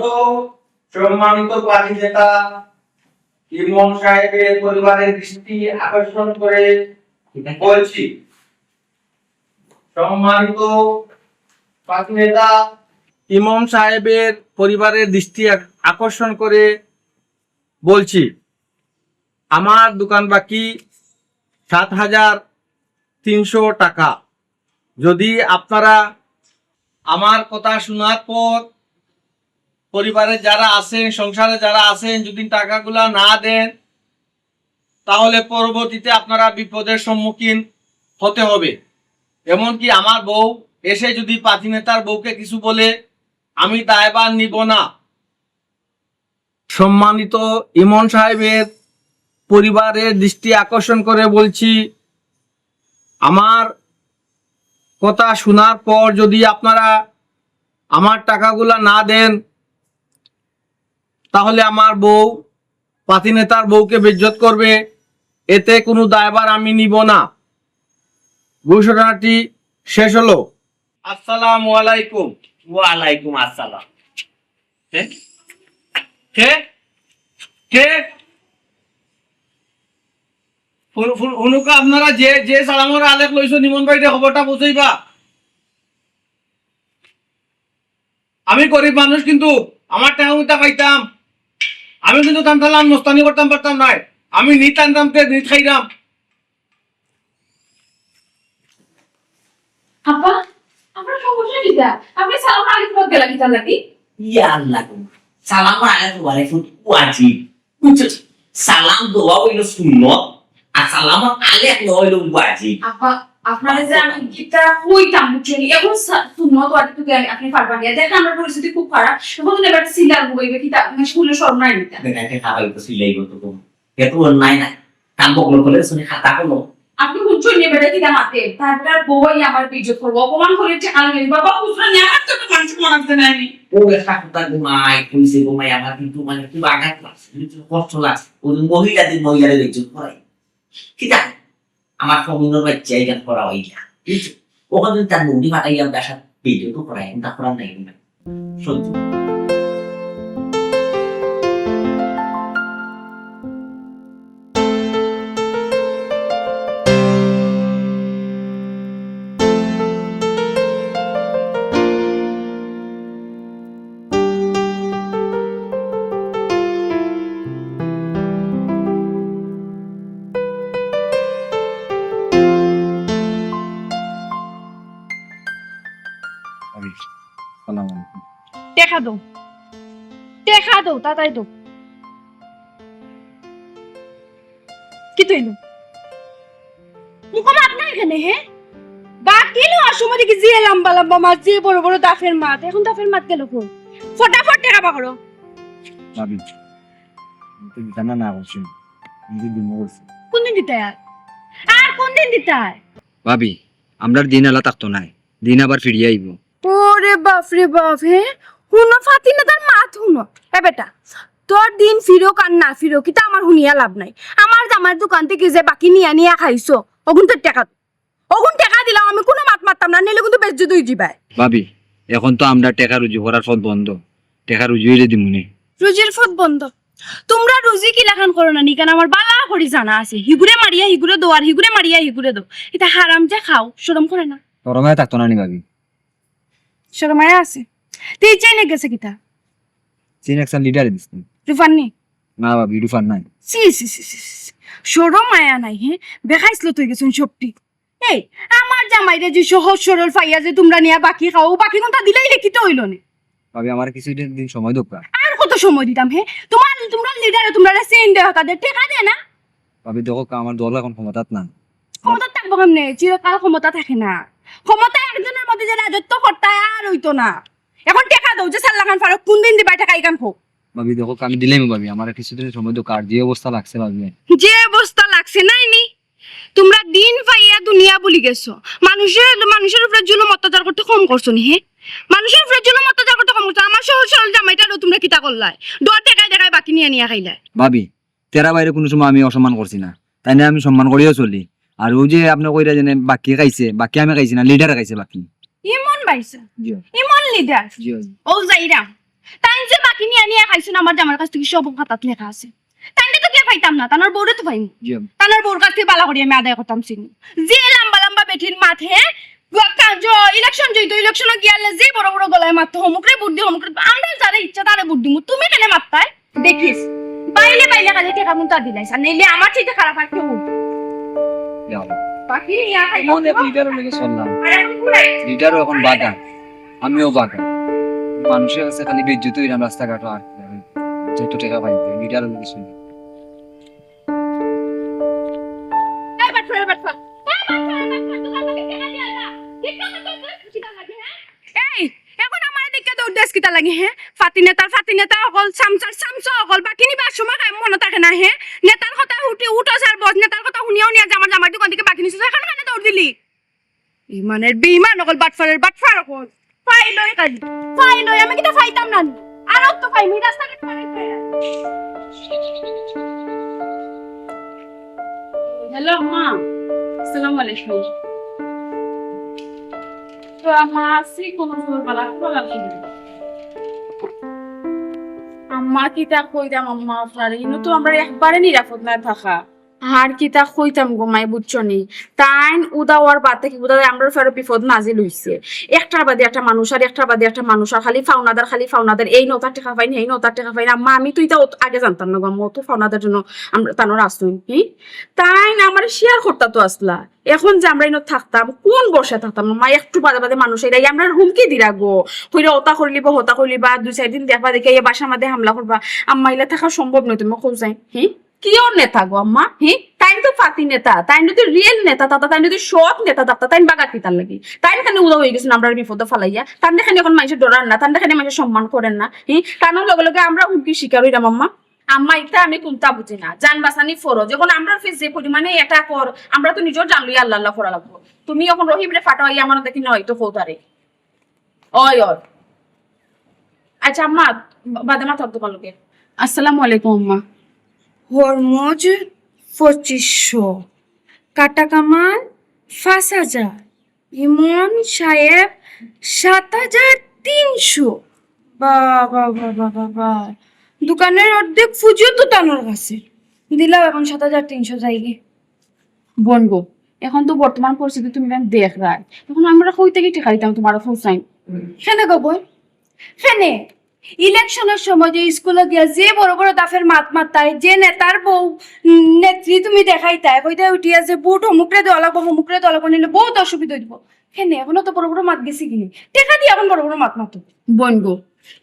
সম্মানিত পাতি নেতা ইমন সাহেবের পরিবারের দৃষ্টি আকর্ষণ করে বলছি, সম্মানিত পাতি নেতা ইমন সাহেবের পরিবারের দৃষ্টি আক-, আকর্ষণ করে বলছি, আমার দোকান বাকি সাত হাজার তিনশো টাকা। যদি আপনারা আমার কথা শোনার পর পরিবারে যারা আছেন, সংসারে যারা আছেন, যদি টাকাগুলা না দেন, তাহলে পরবর্তীতে আপনারা বিপদের সম্মুখীন হতে হবে। এমনকি আমার বউ এসে যদি পাতি নেতার বউকে কিছু বলে, আমি দায়ভার নিব না। সম্মানিত ইমন সাহেবের পরিবারের দৃষ্টি আকর্ষণ করে বলছি, আমার কথা শোনার পর যদি আপনারা আমার টাকাগুলা না দেন, তাহলে আমার বউ পাতি নেতার বউকে বেইজ্জত করবে, এতে কোনো দায়ভার আমি নিব না। ঘোষণাটি শেষ হলো। আসসালামু আলাইকুম। ওয়ালাইকুম আসসালাম। কে? কে? কে? হুন-, হুন-, হুনুকা, আপনারা যে, যে সালামর আলেক লইছো, নিমন ভাইরে খবরটা পৌঁছাইবা। আমি গরিব মানুষ, কিন্তু আমার টাকা উতা পাইতাম। আমি কিন্তু তান তালান মস্তানি করতাম পারতাম নায়। আমি নিত আনতাম তে নিত খাইতাম। আব্বা, আপনার সমস্যা কিতা? আপনি সালাম আলাইকুম গেলা কিতা লাগি? ইয়া আল্লাহ গো। সালাম আলাইকুম ওয়ালাইকুম ওয়াজিব। বুঝছো? সালাম দেওয়া হইল সুন্নত, আর সালাম আলাইকুম হইল ওয়াজিব। আব্বা, আপনারে যে আমি কিতা কইতাম, বুঝছেন? এখন সা-, সুন্নত ওয়াজিব তো আপনি পারবেন না। দেখেন, আমার পরিস্থিতি খুব খারাপ। এখন তো এবার সিলার বইবে কিতা, আপনি শুনলে শরম নাই নিতা। বেটাকে খাওয়াই তো সিলাই করতে তো। এত অন্যায় না। কাম বকলো করে শুনে খাতা হলো। আপনি বুঝছেন না, বেটা কিতা মাতে? তারপর বউ আইয়া আমার বেইজ্জত করবো, অপমান করে ঠেকানো গেলি। বাবা, বুঝলেন না, আমার তো একটা মানুষ মনে আছে না আমি। ও একটা কথা ঘুমাই, কইছে ঘুমাই, আমার কিন্তু মানে খুব আঘাত লাগছে, বুঝছো? কষ্ট লাগছে। ওই মহিলাদের মহিলাদের বেইজ্জত করাই। কিতা? আমার ফমিনর বাচ্চা এটা করা হইলা, বুঝছো? ওখানে যদি তার মুন্ডি ফাটাইয়া বাসা বেইজ্জত করাই, এটা করার নাই না। সহ্য। আরে, সালাম আলাইকুম। টেকা দেও, টেকা দেও, তাড়াতাড়ি দেও। কি তৈল? মুখো মাত নাই এখানে, হে? বাকি লওয়ার সময় দেখি যে লম্বা লম্বা মাত, যে বড় বড় দাফের মাত, এখন দাফের মাত গেল কই? ফটাফট টেকা বার করো। ভাবি, আমি তো দিতাম না, না করছি। আমি তো দিমু করছি। কোন দিন দিতায় আর? আর কোন দিন দিতায়? ভাবি, আমরার দিন আলা থাকতো নায়, দিন আবার ফিরিয়া আইবো। ওরে বাপ রে বাপ, হে? হুনো ফাতিনা, তার মাত হুনো। এ বেটা, তোর দিন ফিরোক আর না ফিরোক, ইতা আমার হুনিয়া লাভ নাই। আমার জামাইর দোকান থাকি যে বাকি নিয়া নিয়া খাইছো, অগুন তোর টেকা, অগুন টেকা দিলাম, আমি কুনু মাত মাততাম না, নিলে কিন্তু বেইজ্জত অই যিবায়। ভাবি, এখন তো আমরার টেকা রুজি করার পথ বন্ধ, টেকা রুজি অইলে দিমুনে। রুজির পথ বন্ধ? তুমরা রুজি কিলাখান করো না নি, কেনে আমার বালা করি জানা আছে, হিগুরে মারিয়া হিগুরে দেও আর হিগুরে মারিয়া হিগুরে দেও। ইতা হারাম যে খাও, শরম করে না? শরম আয়া থাকতো না নি ভাবি? শরম আয়া আছে। তে এই চেইন গেছে কিতা? চেইন একজন লিডারে দিছে। রুফার নি? না ভাবি, রুফার নাই। ছি, ছি, ছি, ছি, ছি। শরম আয়া নাই, হে? বেখাইছলত অই গেছইন সবটি। এই, আমার জামাইরে যে সহজ সরল পাইয়া যে তুমরা নিয়া বাকি খাও, বাকি কুনটা দিলাইলে কিতা অইলো নে? ভাবি, আমারে কিছু দিন, দিন সময় দেউক্কা। আর কত সময় দিতাম, হে? তুমার, তুমরার লিডারে তুমরারে চেইন দেয়, টেকা দেয় না? ভাবি, দেখো, আমার দল এখন ক্ষমতাত না। ক্ষমতাত থাকবো কেমনে? চিরকাল ক্ষমতা থাকে না। ক্ষমতা একজনর মধ্যে যে রাজত্ব করতায় আর অইতো না। এখন টেকা দেও, যে সাল্লাখান ফারুক কুন দিন দিবায় টেকা ইখান কও। ভাবি, দেখো, আমি দিলাইমু ভাবি, আমারে কিছুদিন সময় দেউক্কা, আর যে অবস্থা লাগছে ভাবি। যে অবস্থা লাগছে নায় নি? তুমরা দিন পাইয়া দুনিয়া ভুলি গেছো। মানুষর, মানুষর উপরে জুলুম অত্যাচার করতে কম করছো নি, হে? মানুষর উপরে জুলুম অত্যাচার করতে কম করছো। আমার সহজ সরল জামাইটারও তুমরা কিতা করলায়? ডর ঠেকাই ঠেকাই বাকি নিয়া নিয়া খাইলায়। ভাবি, তেরা ভাইরে কুনু সময় আমি অসম্মান করছি না, তাইনে আমি সম্মান করিয়া চলি। আর অউ যে আপনে কইরা যেনে বাকি খাইছে, বাকি আমি খাইছি না, লিডারে খাইছে বাকি। ইমন ভাইসাব? জি। ইমন লিডার? জি। অউ যাইরাম, তাইন যে বাকি নিয়া নিয়া খাইছইন, আমার জামাইর কাছ থাকি সব খাতাত লেখা আছে। তাইনরে তো কিয়া পাইতাম না, তানর বউরে তো পাইমু। জি। তানর বউর কাছ থাকি বালা করি আমি আদায় করতাম চিনি। যে লম্বা লম্বা বেটির মাত, হে, ইলেকশন জইতো, ইলেকশনো গিয়ালে যে বড় বড় গলায় মাততো, হমুকরে ভোট দি, হমুকরে, আমরা যারে ইচ্ছা তারে ভোট দিমু, তুমি কেনে মাততায়? দেখিস, পাইলে পাইলে খালি টেকা মুন্তা দিলাইস, আর নাইলে আমার চাইতে খারাপ আর কেউ। বাকি ইয়া খাই মনে লিডারর লগে চললাম। আর এখন ঘুরে। লিডারও এখন বাগান, আমিও বাগান। মানুষর কাছে খালি বেইজ্জত অইরাম রাস্তাঘাটো, আর যত টেকা পাই, লিডারর লগে চললাম। এই বাটপার, এই বাটপার, এই বাটপার, এই বাটপার, দোকান থাকি টেকা দিয়া যা। এই, এখন আমারে দেখিয়া দৌড় দেস কিতা লাগি, হে? নেতার ফাতি নেতা অকল, চামচার চামচা অকল, বাকি নিবার সময় কায় মনো থাকে না, হে? নেতার কথা হুটি উঠো স্যার বস, নেতার কথা হুনিয়া হুনিয়া যে আমার জামাইর দোকান থাকি বাকি নিছো, এখান খানে দৌড় দিলি। ইমানের বেইমান অকল, বাটফারের বাটফার অকল। ফাইল অই খালি, ফাইল অই, আমি কিতা ফাইতাম না নি? আরো তো ফাইল, আমি রাস্তাঘাট ফাইল ফাইল। হ্যালো, আম্মা। আসসালামু আলাইকুম। তো আম্মা, আছি, কোনো খবর পালা, খবর পালা না। আম্মা, কিতা কইতাম আম্মা, আপনারে ইনো তো আমরা একবারে নিরাপদ না থাকা। আর কিতা কইতাম গো মাই, বুঝছো নি? তাইন উদা অওয়ার বাদে কি উদা আমরার উপরে বিপদ নাজিল অইছে। একটার বাদে একটা মানুষ আর একটার বাদে একটা মানুষ আর খালি ফাওনাদার, খালি ফাওনাদার। এইন অতা টেকা পাইন, এইন অতা টেকা পাইন। আম্মা, আমি তো ইতা অত আগে জানতাম না গো আম্মা, অত ফাওনাদার জন্য আমরা তানোর আছইন, হি? তাইন আমারে শেয়ার করতা তো আছলা। এখন যে আমরা ইনো থাকতাম, কোন বসে থাকতাম? আম্মা, একটু বাদে বাদে মানুষ আইরা আমরারে হুমকি দিরা গো। কইরা অতা করিলিবা, হতা করিলিবা, দুই চাইর দিন দেখবা দেখি এই বাসার মাঝে হামলা করবা। আম্মা, ইলা থাকা সম্ভব নয়, তুমি কও চাই, হি? কিওর নেতা গো আম্মা? হি? তাইন তো ফাতি নেতা, তাইন যদি রিয়েল নেতা থাকতা, তাইন যদি সৎ নেতা থাকতা, তাইন বাগাত কিতার লাগি? তাইন কেনে উদা অই গেছইন আমরারে বিপদো ফালাইয়া? তানরে কেনে এখন মানষে ডরার না, তানরে কেনে মানষে সম্মান করের না? হি? তানোর লগে লগে আমরা হুমকির শিকার অইরাম আম্মা। আম্মা, ইতা আমি কুনতা বুঝি না। জান বাঁচানি ফরজ। এখন আমরার ফেস যে পরিমাণে অ্যাটাক অর, আমরা তো নিজর জান লইয়া আল্লাহ আল্লাহ করা লাগবো। তুমি এখন রহিমরে ফাটাও, আইয়া আমার দেখি নয় তো কও তারে। অয়, অয়। আচ্ছা আম্মা, বা-, বাদে মাতাম তুমার লগে। আসসালামু আলাইকুম আম্মা। হরমোজ পঁচিশশো, কাটা কামাল পাঁচ হাজার, ইমন সাহেব সাত হাজার তিনশো। বাবা, বাবা, বাবা, দোকানের অর্ধেক পুঁজিও তো তানোর কাছে। দিলাও এখন সাত হাজার তিনশো যাইগি। বোন গো, এখন তো বর্তমান পরিস্থিতি তুমি দেখরায়, এখন আমরা কই থাকি টেকা দিতাম তুমারে কও চাই? কেনে গো বোন, কেনে? ইলেকশনের সময় যে স্কুলো গিয়া যে বড় বড় দাফের মাত মাততায়, যে নেতার বউ, উম, নেত্রী তুমি দেখাইতায়, কইতায় উঠিয়া যে ভোট হমুকরে দেওয়া লাগবো, হমুকরে দেওয়া লাগবো, নিলে বহুত অসুবিধা অইবো। কেনে, এখনো তো বড় বড় মাত গেছে গি নি? টেকা দিয়া এখন বড় বড় মাত মাতো। বোন গো,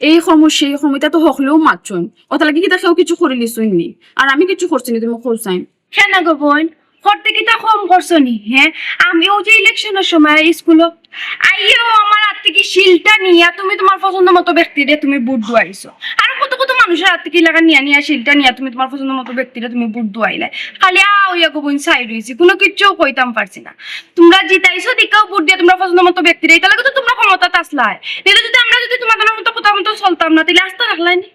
এই সময় সেই সময় ইতা তো হকলেও মাতছইন। অতার লাগি কিতা কেউ কিছু করিলিছইন নি? আর আমি কিছু করছি নি, তুমি কও চাই? কেনে গো বোন, করতে কিতা কম করছো নি, হে? আমি অউ যে ইলেকশনের সময় স্কুলো আইয়াও আমার আত থাকি শিলটা নিয়া তুমি তুমার পছন্দ মতো ব্যক্তিরে তুমি ভোট দেওয়াইছো। আর কত কত মানুষের আত থাকি ইলাখান নিয়া নিয়া শিলটা নিয়া তুমি তুমার পছন্দ মতো ব্যক্তিরে তুমি ভোট দেওয়াইলায়। খালি আ অইয়া গো বোন চাই রইছি, কুনু কিচ্ছু কইতাম পারছি না। তুমরা জিতাইছো দেখিয়াউ ভোট দিয়া তুমরা পছন্দ মতো ব্যক্তিরে, ইতার লাগি তো তুমরা ক্ষমতাত আছলায়। নাইলে যদি আমরা যদি তুমার মতো কথা মতো চলতাম না, তাইলে আস্থা রাখলায় নি।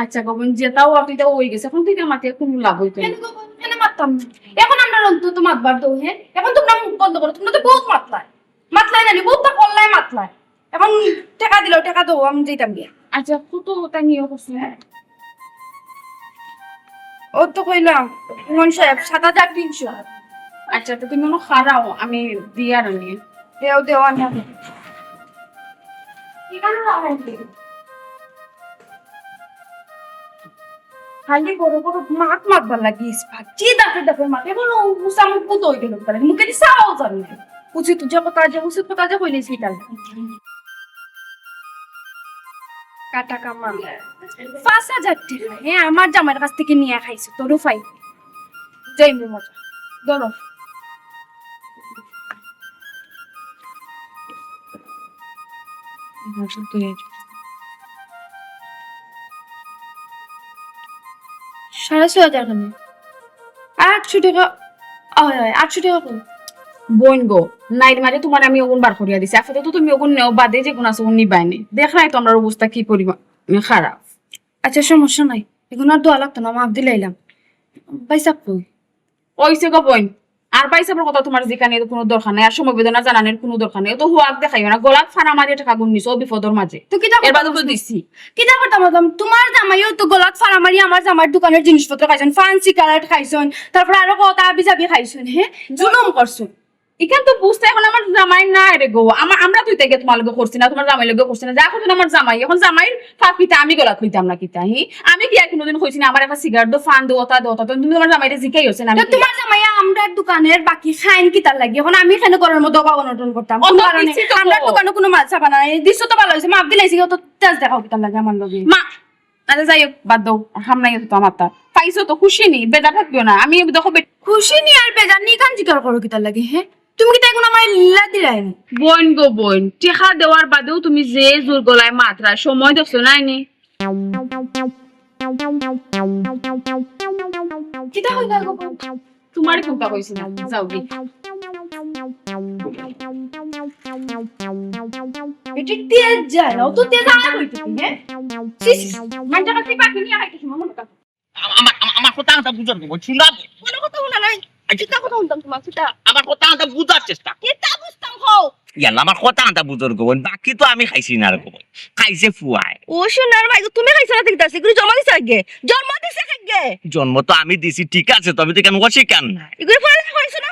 আচ্ছা গো বোন, যেটা অওয়ার তো ইটা অই গেছে, এখন থাকি মাতিয়া কুনু লাভ অইতো না। কেনে গো বোন, কেনে মাততাম না? এখন আমরার অন্তত মাতবার দেও, হে? এখন তুমরা মুখ বন্ধ করো, তুমরা তো বহুত মাতলায়। মাতলায় না নি, বহুত তা করলায় মাতলায়। এখন টেকা দিলাও, টেকা দেও, আমি যাইতাম গিয়া। আচ্ছা, কত টাকা নিও কইছো? অউ তো কইলাম, ইমন সাহেব, সাত হাজার তিনশো। আচ্ছা, তো তুমি অনো খাড়াও, আমি দিয়ার আনি। দেও, দেও, আমি আনি। খালি বড় বড় মাত মাতবার লাগি ইস্পাত। যে দাফে দাফে মাত, এখন অউ উসামুখ পুত অই গেল তার। মুখে দি চাওয়াও জানে না। উচিত যে কথা যে, উচিত কথা যে কইলে সেটা। কাটা কামাল। পাঁচ হাজার টেকা, হে, আমার জামাইর কাছ থাকি নিয়া খাইছো, তোরও ফাই। যাই মু মজা। ধরো। সাড়ে ছয় হাজার কেনে? আটশো টেকা। অয়, অয়, আটশো টেকা কই? বোন গো, নাইর মাঝে তুমারে আমি অগুন বার করিয়া দিছি। আপাতত তুমি অগুন নেও, বাদে যেগুন আছে অগুন নিবায় নে। দেখরায় তো আমরার অবস্থা কি পরিমাণ খারাপ। আচ্ছা, সমস্যা নাই, এগুন আর দেওয়া লাগতো না, মাফ দিলাইলাম। ভাইসাব কই? অইছে গো বোন, আর ভাইসাবর কথা তুমার জিকানির কুনু দরকার নাই, আর সমবেদনা জানানির কুনু দরকার নাই। অত হুয়াক দেখাইও না, গলাত ফাড়া মারিয়া টেকাগুন নিছো বিপদর মাঝে। তো কিতা এর বাদে করতাম তো আছলাম? দিছি। কিতা করতাম আছলাম? তুমার জামাইও তো গলাত ফাড়া মারি আমার জামাইর দোকানের জিনিসপত্র খাইছইন, পান সিগারেট খাইছইন, তারপরে আরো কত আবি জাবি খাইছইন, হে? জুলুম করছইন। ইখান তো বুঝতে এখন আমার জামাই নাই রে গো। আমা-, আমরা তো ইতা গিয়া তুমার লগে করছি না, তুমার জামাইর লগে করছি না। যা করছইন আমার জামাই, এখন জামাইর পাপ কিতা আমি গলাত লইতাম না কিতা, হি? আমি কি আর কুনুদিন কইছি না আমার একটা সিগারেট দেও, পান দেও, অতা দেও, অতা দেও? তুমি তুমার জামাইরে জিকাইছো না আমি তো কি? তুমার জামাই আমরার দোকানের বাকি খাইন কিতার লাগি? এখন আমি কেনে ঘরর মধ্যে অভাব অনটন করতাম? অত কোন কারণে? দিছি তো আমরার গো। দোকানো কুনু মাল সাবা নাই। দিছো তো ভালা অইছে, মাফ দিলাইছি, অত তেজ দেখাও কিতার লাগি আমার লগে? মা, আরে যাই হোক, বাদ দেও, আর হাম নাই তো আমার তা। পাইছো তো, খুশি নি, বেজার থাকিও না। আমি দেখো বে- খুশি নি আর বেজার নি, ইখান জিকার করো কিতার লাগি, হে? তুমি কিতা অগুন আমারে ইলা দিলায় নি? বোন গো বোন, টেকা দেওয়ার বাদেও তুমি যে জোর গলায় মাতরায়, সময় দেখছো না নি? কিতা কইলা গো? তুমারে কুনতা কইছি না, যাও গি। এটি তেজ যায় না, অত তেজ আয় কই থাকি, হ্যাঁ? ছি, ছি, ছি। মানষে খালি পাখি নিয়া খাইতে সময় মনে থাকে। আমা-, আমা-, আমার কথা আনতা বুঝর গো বইন, শুনা। কুনু কথা হুনা নাই। আচ্ছা। কিতা কথা হুনতাম তুমার, কিতা? আমার কথা আনতা বুঝার চেষ্টা। কিতা বুঝতাম, কও। ইয়াল্লা, আমার কথা আনতা বুঝর গো বইন, বাকি তো আমি খাইছি না রে গো বইন, খাইছে ফুয়ায়। ও সোনার মাই গো, তুমি খাইছো না, ঠিক আছে, ইগুরে জন্ম দিছে কে? জন্ম দিছে কে? জন্ম তো আমি দিছি, ঠিক আছে, তবে তো কেন অস্বীকার নাই। ইগুরে পড়ালেখা করাইছো না?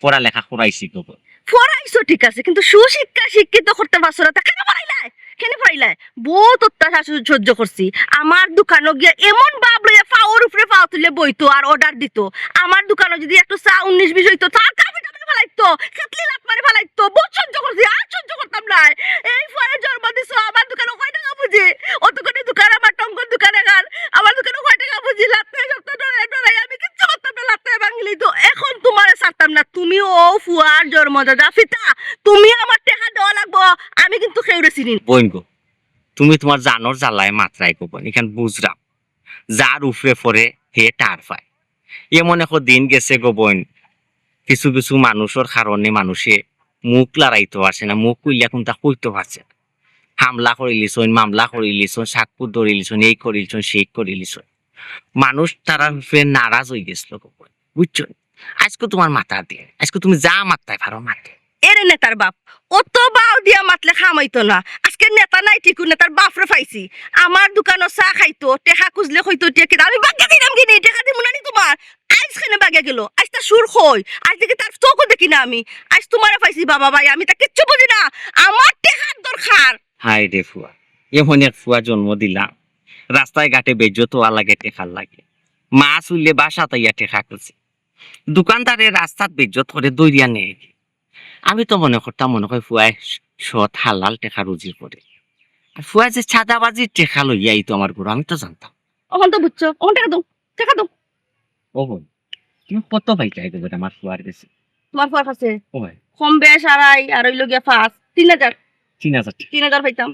পড়ালেখা করাইছি গো বইন। পড়াইছো ঠিক আছে, কিন্তু সুশিক্ষা শিক্ষিত করতে পারছো না, তা কেনে পড়াইলায়? কেনে পড়াইলায়? বউত অত্যাচার সহ্য করছি। আমার দোকানো গিয়া এমন ভাব লইয়া পাওর উপরে পাও তুলে বইতো আর order দিতো। আমার দোকানো যদি একটু চা উনিশ বিশ অইতো, তার কাপড় টাপড় ফালাইতো, কেটলি লাত মারি ফালাইতো। বউত সহ্য করছি, আর সহ্য করতাম নায়। এই ফুয়ারে জন্ম দিছো, আমার দোকানো কয় টেকা পুঁজি? অতখানি দোকান আমার, টঙ্কর দোকান এখান, আমার দোকানো কয় টেকা পুঁজি? লাত্তে সপ্তাহ ডরাই ডরাই আমি কিচ্ছু করতাম না, লাত্তে ভাঙিলি তো। এখন তুমারে ছাড়তাম না, তুমি অউ ফুয়ার জন্মদাতা পিতা, তুমি আমার টেকা দেওয়া লাগবো, আমি কিন্তু কেউরে চিনি না। বইন গো, তুমি তুমার জানর জ্বালায় মাতরায় গো বইন, ইখান বুঝরাম। যার উপরে পড়ে হে ঠার পায়। এমন একো দিন গেছে গো বইন, কিছু কিছু মানুষর কারণে মানুষে মুখ লড়াইতো পারছে না, মুখ খুলিয়া কুনতা কইতো পারছে না। হামলা করিলিছইন, মামলা করিলিছইন, সাক্ষুত ধরিলিছইন, এই করিলিছইন, সেই করিলিছইন। মানুষ তারার উপরে নারাজ অইগেছিল গো বইন, বুঝছো? আইজকু তুমার মাতার দিন, আইজকু তুমি যা মাততায় পারো মাতো। এরে নেতার বাপ, অত বাও দিয়া মাতলে কাম অইতো না। আইজকে নেতা নাই ঠিকউ, নেতার বাপরে পাইছি। আমার দোকানো চা খাইতো, টেকা খুজলে কইতো, "টেকা কিতা?" আমি বাগিয়া দিলাম গি নি, টেকা দিমু না নি তুমার? আইজ কেনে বাগিয়া গেলো? আইজ তার সুর কই? আইজ দেখি তার চউখও দেখি না আমি। আইজ তুমারে পাইছি বাবা ভাই, আমি তা কিচ্ছু বুঝি না। আমার টেকার দরকার। হায় রে ফুয়া, এমন এক ফুয়া জন্ম দিলাম, রাস্তায় ঘাটে বেইজ্জত অওয়া লাগে টেকার লাগি। মাছ উইলে বাসাত আইয়া টেকা খুজে। দোকানদারে রাস্তাত বেইজ্জত করে ধরিয়া নেয়। আমি তো মনে করতাম, মনে কয় ফুয়ায় সৎ হালাল টেকা রুজি করে। আর ফুয়ায় যে চাঁদাবাজির টেকা লইয়া আইতো আমার ঘরো, আমি তো জানতাম। অখন তো বুঝছো, অখন টেকা দেও, টেকা দেও। ও বইন, তুমি কত পাইতায় গো বইন আমার ফুয়ার গেছে? তুমার ফুয়ার কাছে? ও ভাই। কম বেশ আড়াই, আর অইলো গিয়া পাঁচ, তিন হাজার। তিন হাজার টেকা। তিন হাজার পাইতাম।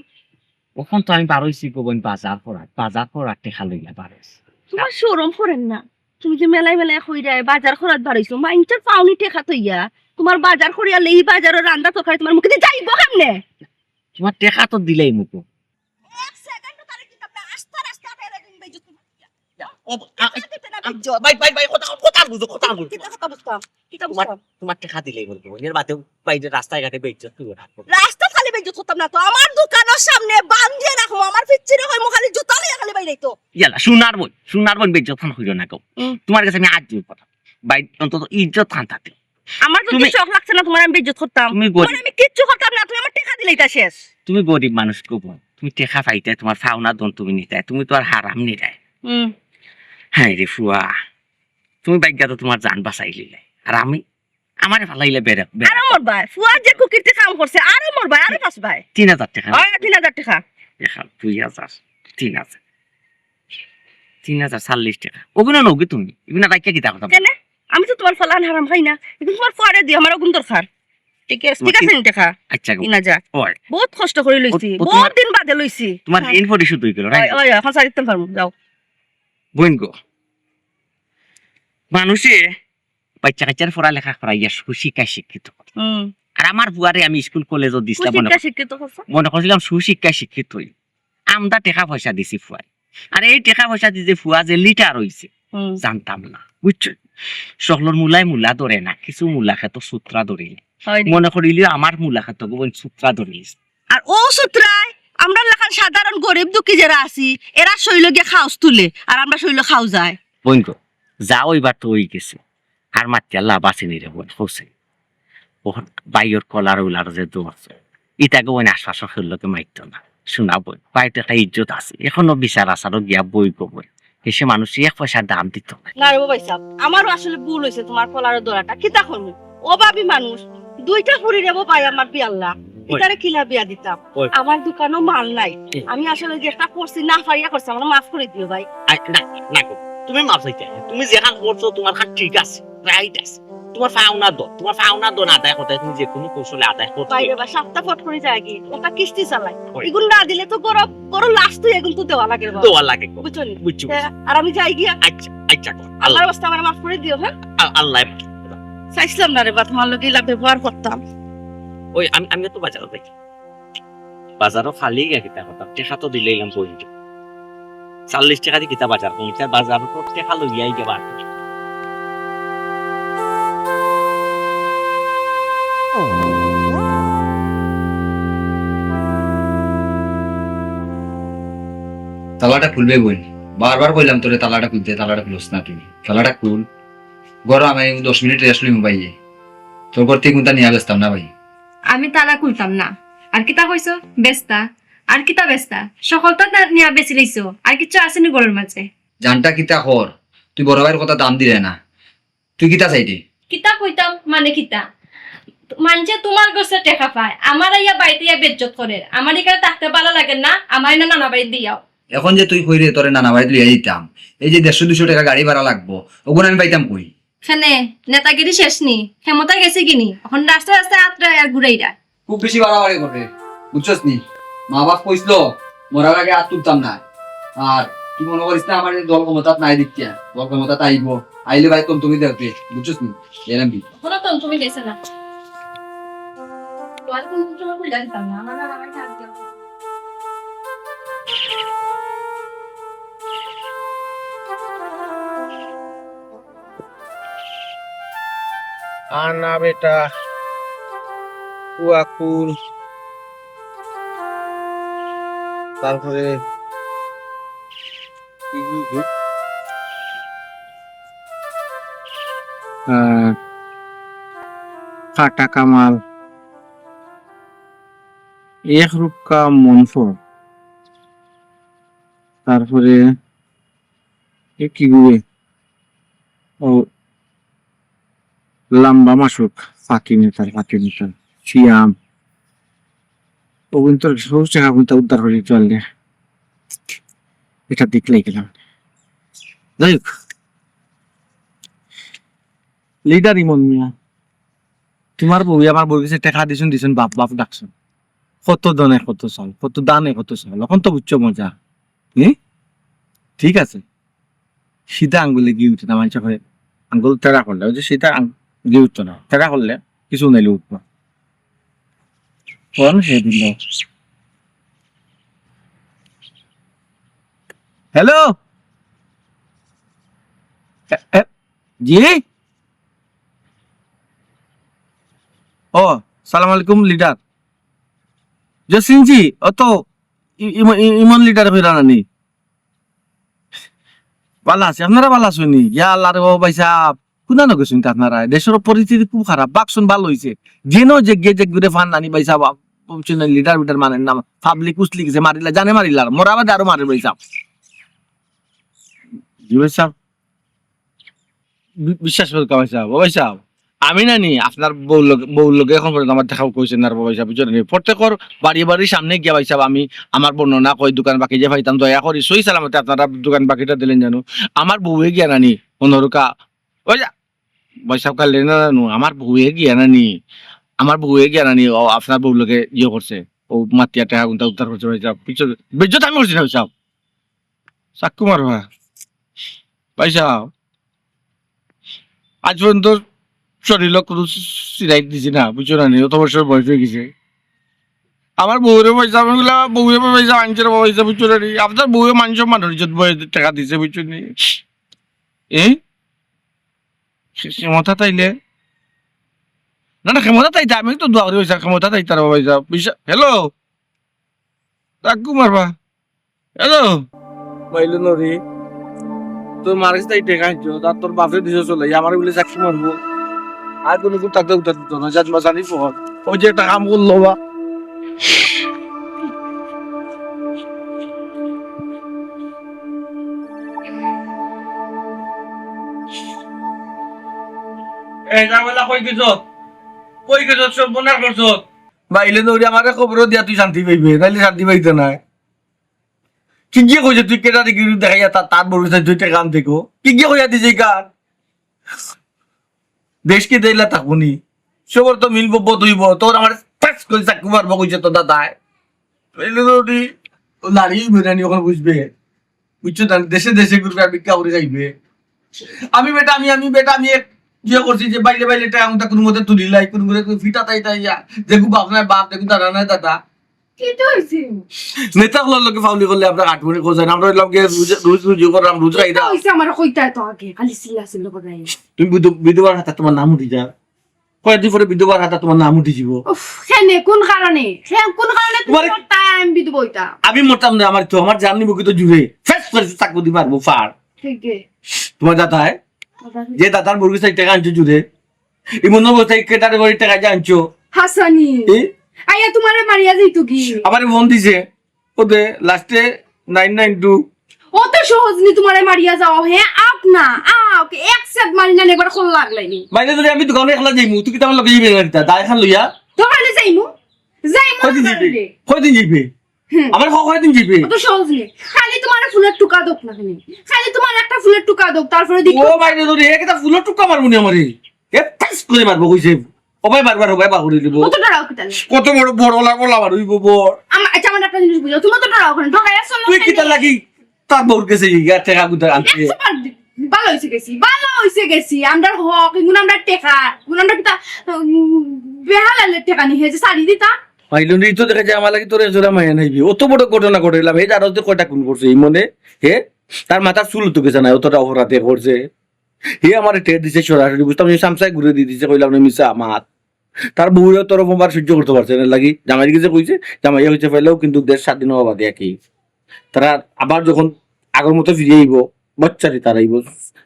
অখন তো আমি বারইছি গো বইন বাজার করাত, বাজার করাত টেকা লইয়া বারইছি। তুমার শরম করের না? তুমি যে মেলায় মেলায় কইরায় বাজার করাত বারইছো, মাইনষর পাওনি টেকা থইয়া, তুমার বাজার করিয়া লেই বাজারর রান্দা তরকারি তুমার মুখে দি যাইবো কেমনে? তুমার টেকা তো দিলাইমু গো। এক সেকেন্ডও তারে দিতাম না, আস্তা রাস্তা ফেলে দিন বেইজ্জত। ও, আ, আ, দিতে না বেইজ্জত। ভাই, ভাই, ভাই, কথা, কথা বুঝো, কথা বুঝো। কিতা কথা বুঝতাম? কিতা তুমার, বুঝতাম? তুমার টেকা দিলাইমু গো। এর বাদে বাইরে রাস্তায় ঘাটে বেইজ্জত তুই রাখবো। রাস্তাত খালি বেইজ্জত করতাম না তো, আমার দোকানর সামনে বান্ধিয়া রাখমু, আমার পিচ্চিরে কইমু খালি জুতা লইয়া খালি বাইরাইতো। ইয়াল্লা, সোনার বইন, সোনার বইন বেইজ্জত খান কইরো না গো। হুম। তুমার গেছে আমি আত জোড় করি। ভাই, অন্তত ইজ্জত খান থাকতে। আমার যদি তুমি শখ লাগছে না তুমার আমি বেইজ্জত করতাম। তুমি গরিব। তুমার আমি কিচ্ছু করতাম না, তুমি আমার টেকা দিলাইতা শেষ। তুমি গরিব মানুষ গো বইন। তুমি টেকা পাইতায়, তুমার পাওনা ধন তুমি নিতায়, তুমি তো আর হারাম নিরায়। হুম। হায় রে ফুয়া, তুমি ভাগ্যা তো তুমার জান বাঁচাইলিলায়। আর আমি, আমারে ফালাইলে বেড়া, বেড়া। আরো মরবায়। ফুয়া যে কুকীর্তি কাম করছে, আরো মরবায়, আরো ফাঁসবায়। তিন হাজার টেকা। ওই তিন হাজার টেকা। টেকা, দুই হাজার, তিন হাজার। তিন হাজার চাল্লিশ টেকা। অগুইন নেওগি তুমি? ইগুইন রাখিয়া কিতা করতাম? কেনে? আমি তো তুমার ফালান হারাম খাই না। ইগুইন তুমার ফুয়ারে দিও, আমার অগুইন দরকার। ঠিক আছে, ঠিক আছে নি টেকা? আচ্ছা গো। তিন হাজার। ওই। বউত কষ্ট করি লইছি, ও, ও বউত তুমার, দিন বাদে লইছি। তুমার হ্যাঁ। ঋণ পরিশোধ অইগেলো, right? ওই, ওই, অখন ছাড়ি দিতাম পারমু, যাও। বইন গো, মানুষে বাইচ্চা কাইচ্চার পড়ালেখা করাইয়া সুশিক্ষায় শিক্ষিত করে। হুম। আর আমার ফুয়ারে আমি স্কুল কলেজও দিছলাম, মনে সুশিক্ষায় কর-, শিক্ষিত করছে। মনে করছিলাম সুশিক্ষায় শিক্ষিত অই। আমদা টেকা পয়সা দিছি ফুয়ায়। আর এই টেকা পয়সা দি যে ফুয়া যে লিটার অইছে, হুম। জানতাম না, বুঝছো? সকলর মূলায় মূলা ধরে না, কিছু মূলা খেতো ছুত্রা ধরিলে। হয় নি? মনে করিলিও আমার মূলা খেতো গো বইন ছুত্রা ধরিলিছে। আর অউ ছুত্রায় আমরার লাখান সাধারণ গরিব দুঃখী যেরা আছি, এরার শইলো গিয়া খাউজ তুলে, আর আমরার শইলো খাউজায়। বইন গো, যা অইবার তো অইগেছে। আর মাতিয়া লাভ আছে নি রে বইন, কওছে। অখন ভাইর কলার উলার যে দৌড় আছে, ইতা গো বইন আশপাশর কেউর লগে মাতিও না। সোনা বইন, ভাইর তো একটা ইজ্জত আছে, এখনো বিচার আচারও গিয়া বই গো বইন। হেষে মানুষে এক পয়সা দাম দিতো নায়। না রে বা ভাইসাব, আমারও আসলে ভুল অইছে তুমার কলারো ধরাটা। কিতা করমু? অভাবী মানুষ, দুইটা ফুরি রে বা ভাই আমার বিয়াল্লা। ওই। ইতারে কিলা বিয়া দিতাম? ওই। আমার দোকানো মাল নাই। হুম। আমি আসলে যেটা করছি না পারিয়া করছি, আমারে মাফ করি দিও ভাই। আই, না, না গো, তুমি মাফ চাইতায়। তুমি যেখান করছো তুমার খান ঠিক আছে, right আছে। তুমার পাওনা ধন, তুমার পাওনা ধন আদায় করতে তুমি যে কুনু কৌশলে আদায় করতে ভাই রে বা, সাতটা ফট করি যায়গি, একটা কিস্তি চালাই। ওই। এগুন না দিলে তো গরম, গরম লাশ তো এগুন তো দেওয়া লাগে রে বা। দেওয়া লাগে গো। বুঝছো নি? বুঝছি, হ্যাঁ, বুঝছি। আর আমি যাই গিয়া। আচ্ছা, আচ্ছা, আল্লাহ। আল্লাহর ওয়াস্তে আমারে মাফ করি দিও, হ্যাঁ? আ-, আল্লাহ। চাইছিলাম না রে বা, তুমার লগে ইলা ব্যবহার করতাম। ওই, আমি, আমি তো বাজারো যাই। বাজারো খালি গিয়া কিতা করতাম, টেকা তো দিলাইলাম বইনরে। চল্লিশ টেকা দি কিতা বাজার করমু, বাজারো তো টেকা লইয়াই গেবা। তালাটা খুলবে বইন, বারবার কইলাম তোরে তালাটা খুলতে, তালাটা খুলস না তুই। তালাটা খুল। ঘরো আমি দশ মিনিট rest লইমু ভাই, তোর ঘর থাকি কুন্তা নিয়া বেচতাম না ভাই। আমি তালা খুলতাম না। আর কিতা কইছো? বেচতা? আর কিতা বেচতা? সকলতা না নিয়া বেচিলাইছো, আর কিচ্ছু আছে নি ঘরর মাঝে? জানটা কিতা কর, তুই বড় ভাইর কথা দাম দিরে না, তুই কিতা চাইরে? কিতা কইতাম মানে কিতা? মানষে তুমার গেছে টেকা পায়, আমার আইয়া বাড়িত আইয়া বেইজ্জত করের, আমার ইখানো থাকতে ভালা লাগের না, আমারে না নানা বাড়িত দিয়াও। এখন যে তুই কইরে তোরে নানা বাড়িত লইয়া দিতাম, এই যে দেড়শো দুইশো টেকা গাড়ি ভাড়া লাগবো, অগুন আমি পাইতাম কই? কেনে, নেতাগিরি শেষ নি? ক্ষমতা গেছে গি নি? অখন রাস্তায় রাস্তায় আতরায় আর ঘুরাইরা। খুব বেশি বাড়াবাড়ি করে, বুঝছস নি? মা বাপ কইছিল, মরার আগে আত তুলতাম না। আর তুই মনো করিস না আমার এই দল ক্ষমতাত নাই দেখিয়া, দল ক্ষমতাত আইবো, আইলে ভাই তন্তুমি দেখবে, বুঝছস নি? এরম বি। কোনো তন্তুমি গেছে না। তোমার কোনো কিছু বুঝা দিতাম না, আমার আর আমার কাজ আনা বেটা, কুয়াকুল, তারপরে আহ, কাটা কামাল, এক রুক্কা মনফর, তারপরে এ কি গুয়ে? ও, লাম্বা মাসুক, ফাঁকি নিতার, ফাঁকি নিতার। সিয়াম। ও কিন্তু সব টেকা কিন্তু উদ্ধার করি চললে। এটা দেখলেই গেলাম। যাই হোক। লিডার ইমন মিয়া। তুমার বউ আমার বউর গেছে টেকা দিছইন, দিছইন, বাপ, বাপ ডাকছইন। কত ধনে কত চাউল, কত ধানে কত চাউল। অখন তো বুঝছো মজা। হুম? ঠিক আছে। সিধা আঙ্গুলে ঘি উঠে না, মানষে কয় আঙ্গুল তেড়া করলে, ওই যে সিধা আং-, ঘি উঠতো না, তেড়া করলে কিছু নাইলে উঠবো। কোন হে দিল? হ্যালো? এ, এ, জি? ও, সালাম আলাইকুম লিডার। জসিম জি, ও তো ই-, ইম-, ই-, ইমন লিডার কইরা নানি? ভালা আছি, আপনারা ভালা আছইন নি? ইয়া আল্লাহ রে বাবা ভাই সাহেব, কুনানো গেছইন তা আপনারা? দেশর পরিস্থিতি খুব খারাপ, বাকসুন ভালা অইছে। যেন যে গিয়ে যে ঘুরে ফান নানি ভাই সাহেব, আপ-, বুঝছইন নি, লিডার বিডার মানের নাম, পাবলিক উসলি গেছে, মারিলা, জানে মারিলা, মরা বাদে আরো মারে ভাই সাহেব। জি ভাই সাহেব। বি-, বিশ্বাস করুক্কা ভাই সাহেব, ও ভাই সাহেব, আমি নানি আপনার বউর লগে, বউর লগে এখন পর্যন্ত আমার দেখা কইছে না রে ভাই সাহেব, বুঝছইন নি? প্রত্যেকর বাড়ি বাড়ি সামনে গিয়া ভাই সাহেব আমি আমার বর্ণনা কই, দোকান বাকি যে পাইতাম, দয়া করি সহি সালামতে আপনারা দোকান বাকিটা দিলেন জানো। আমার বউয়ে গিয়া নানি, অন্যরকা, ওই যা, ভাই সাহেব কালে না জানো, আমার বউয়ে গিয়া নানি, আমার বউয়ে গিয়া নানি, ও আপনার বউর লগে ইয়ে করছে, ও মাতিয়া টেকা কুন্তা উদ্ধার করছে ভাই সাহেব, বুঝছো? বেইজ্জত আমি করছি না ভাই সাহেব। চাক্কু মারবা। ভাই সাহেব, আজ পর্যন্ত শরীরো কুনু সিরাইত দিছি না, বুঝছো না নি? অত বছর বয়স অই গেছে। আমার বউরে পয়সা, আমি বলে, "আমার বউরে পয়সা আনছে রে বাবা, পয়সা", বুঝছো না নি? আপনার বউয়ে মান সম্মান ইজ্জত বয়ে টেকা দিছে, বুঝছো নি? এই ক্ষমতা তাইলে, না, না, ক্ষমতা তাইতে, আমি তো দোয়া করি পয়সা, ক্ষমতা তাইতে রে বাবা, পয়সা, পয়সা। হ্যালো? চাক্কু মারবা। হ্যালো? মাইলো নরি, তোর মার গেছে তাই টেকা আনছো, তার তোর বাপে দিছে চলে, আমারে বলে চাক্কু মারবো। আর কোনো কুন্তা থাকতে উঠা দিত না, জাত মা জানি ফোন। ওই যে একটা কাম করলো বা। এই ঝামেলা কই গেছত? কই গেছত? সব বনার করছত। মাইলো নরি, আমারে খবরও দিয়া তুই শান্তি পাইবে, নাইলে শান্তি পাইতে নাই। কি গিয়ে কইছে তুই কেটারে গিরি দেখাইয়া তা-, তার বড় চাই তুই টেকা আনতে কো? কি গিয়ে কইয়া দিছে এই কান? দেশকে দেইলা থাকবো নি, সবর তো মিলবো, বোধ হইব। তোর আমার ফেস করে চাকু মারবো কইছে তো দাদায়। তাইলে তো উনি ও লাড়ি বেরানি ওখানে বুঝবে, বুঝছো না? দেশে দেশে ঘুরবে আর ভিক্ষা করে খাইবে। আমি বেটা, আমি আমি বেটা, আমি এক ইয়ে করছি যে বাইলে বাইলে টাকা উঠা কোনো মতে তুলিলাই, কোনো মতে ফিটা তাই তাই যা, দেখু বাপ নাই বাপ, দেখু দাদা নাই দাদা। কিতা হইছে? নেতা হলার লোকে ফাউলি করলে আমরা আট মিনিট কোথায়? আমরা হইলাম গিয়ে রোজ, রোজ রুজি করলাম, রোজ কিতা খাইতাম। হইছে আমার কইতা তো আগে, খালি চিল্লা চিল্লা করে। তুমি বিধ-, বিধবার হাতে তোমার নাম উঠি যা। কয়েকদিন পরে বিধবার হাতে তোমার নাম উঠি যাব। উফ, কেনে? কোন কারণে? হে, কোন কারণে তুমি তোমার মরতা, আমি বিধবা হইতা? আমি মরতাম না, আমার তো, আমার জান নিব কি তো জুড়ে। ফেস করে চাকু দি মারবো ফার। ঠিক আছে। তোমার দাদায়, দাদা। যে দাদার মুরগি চাই টাকা আনছো জুড়ে, এমন অবস্থায় কেটারে করে টাকা যে আনছো। হাসানি। এ? আইয়া তোমারে মারিয়া যাইতো কি? আমারে ফোন দিছে। ওতে লাস্টে নাইন নাইন টু। অত সহজ নি তোমারে মারিয়া যাওয়া, হে? আউক না, আউক। এক সেট মারি না, একবার খোল লাগলাইনি। মাইরে ধরে আমি দোকানে একলা যাইমু, তুই কি আমার লগে যাইবে না কিতা? দায় খান লইয়া? দোকানে যাইমু, যাইমু কয়দিন যাইবে? দোকানে। কয়দিন যাইবে? হুম। আমার ক-, কয়দিন যাইবে? অত সহজ নি। খালি তোমার ফুলের টুকা দোক না খালি। খালি তোমার একটা ফুলের টুকা দোক, তারপরে দেখো। ও মাইরে ধরে, এক একটা ফুলের টুকা মারবো নি আমারে। এ ফেস করে মারবো কইছে। ও ভাই, বারবার ও ভাই বাহুরি দিব। কত ডরাও কিতা লাগে? কত বড়, বড় লাগবো, লাভার হইব বড়। আম-, আচ্ছা, আমার একটা জিনিস বুঝাও, তুমি তো ডরাও কেনে? ডরাই আসো না তুই কেনে? কিতা লাগি তার বউর গেছে গিয়া টেকা গুতা আনতে? একশো বার দি-, ভালো হইছে গেছি, ভালো হইছে গেছি। আমরার হক, ইগুন আমরার টেকা, ইগুন আমরার কিতা, উম, বেহালালে টেকা নি, হে যে শাড়ি দিতা। মাইলুন, এই তো দেখা যায় আমার লাগি তোর এজোড়া মায়া নাইবি। অত বড় ঘটনা ঘটাইলাম, হে জানো যে কয়টা খুন করছে এই মনে, হে? তার মাথার চুল তো গেছে না, অতটা অপরাধে করছে। হে আমারে টের দিছে সরাসরি, বুঝতাম যে সামসায় ঘুরে দিয়ে দিছে, কইলাম না মিছা মাত। তার বউরে তরফ আমার সহ্য করতে পারছে না লাগি, জামাইর গেছে কইছে, জামাইয়ে কইছে পাইলেও কিন্তু দেশ স্বাধীন হওয়া বাদে একই। তারা আবার যখন আগর মতো ফিরে আইব, বাচ্চারি তার আইব,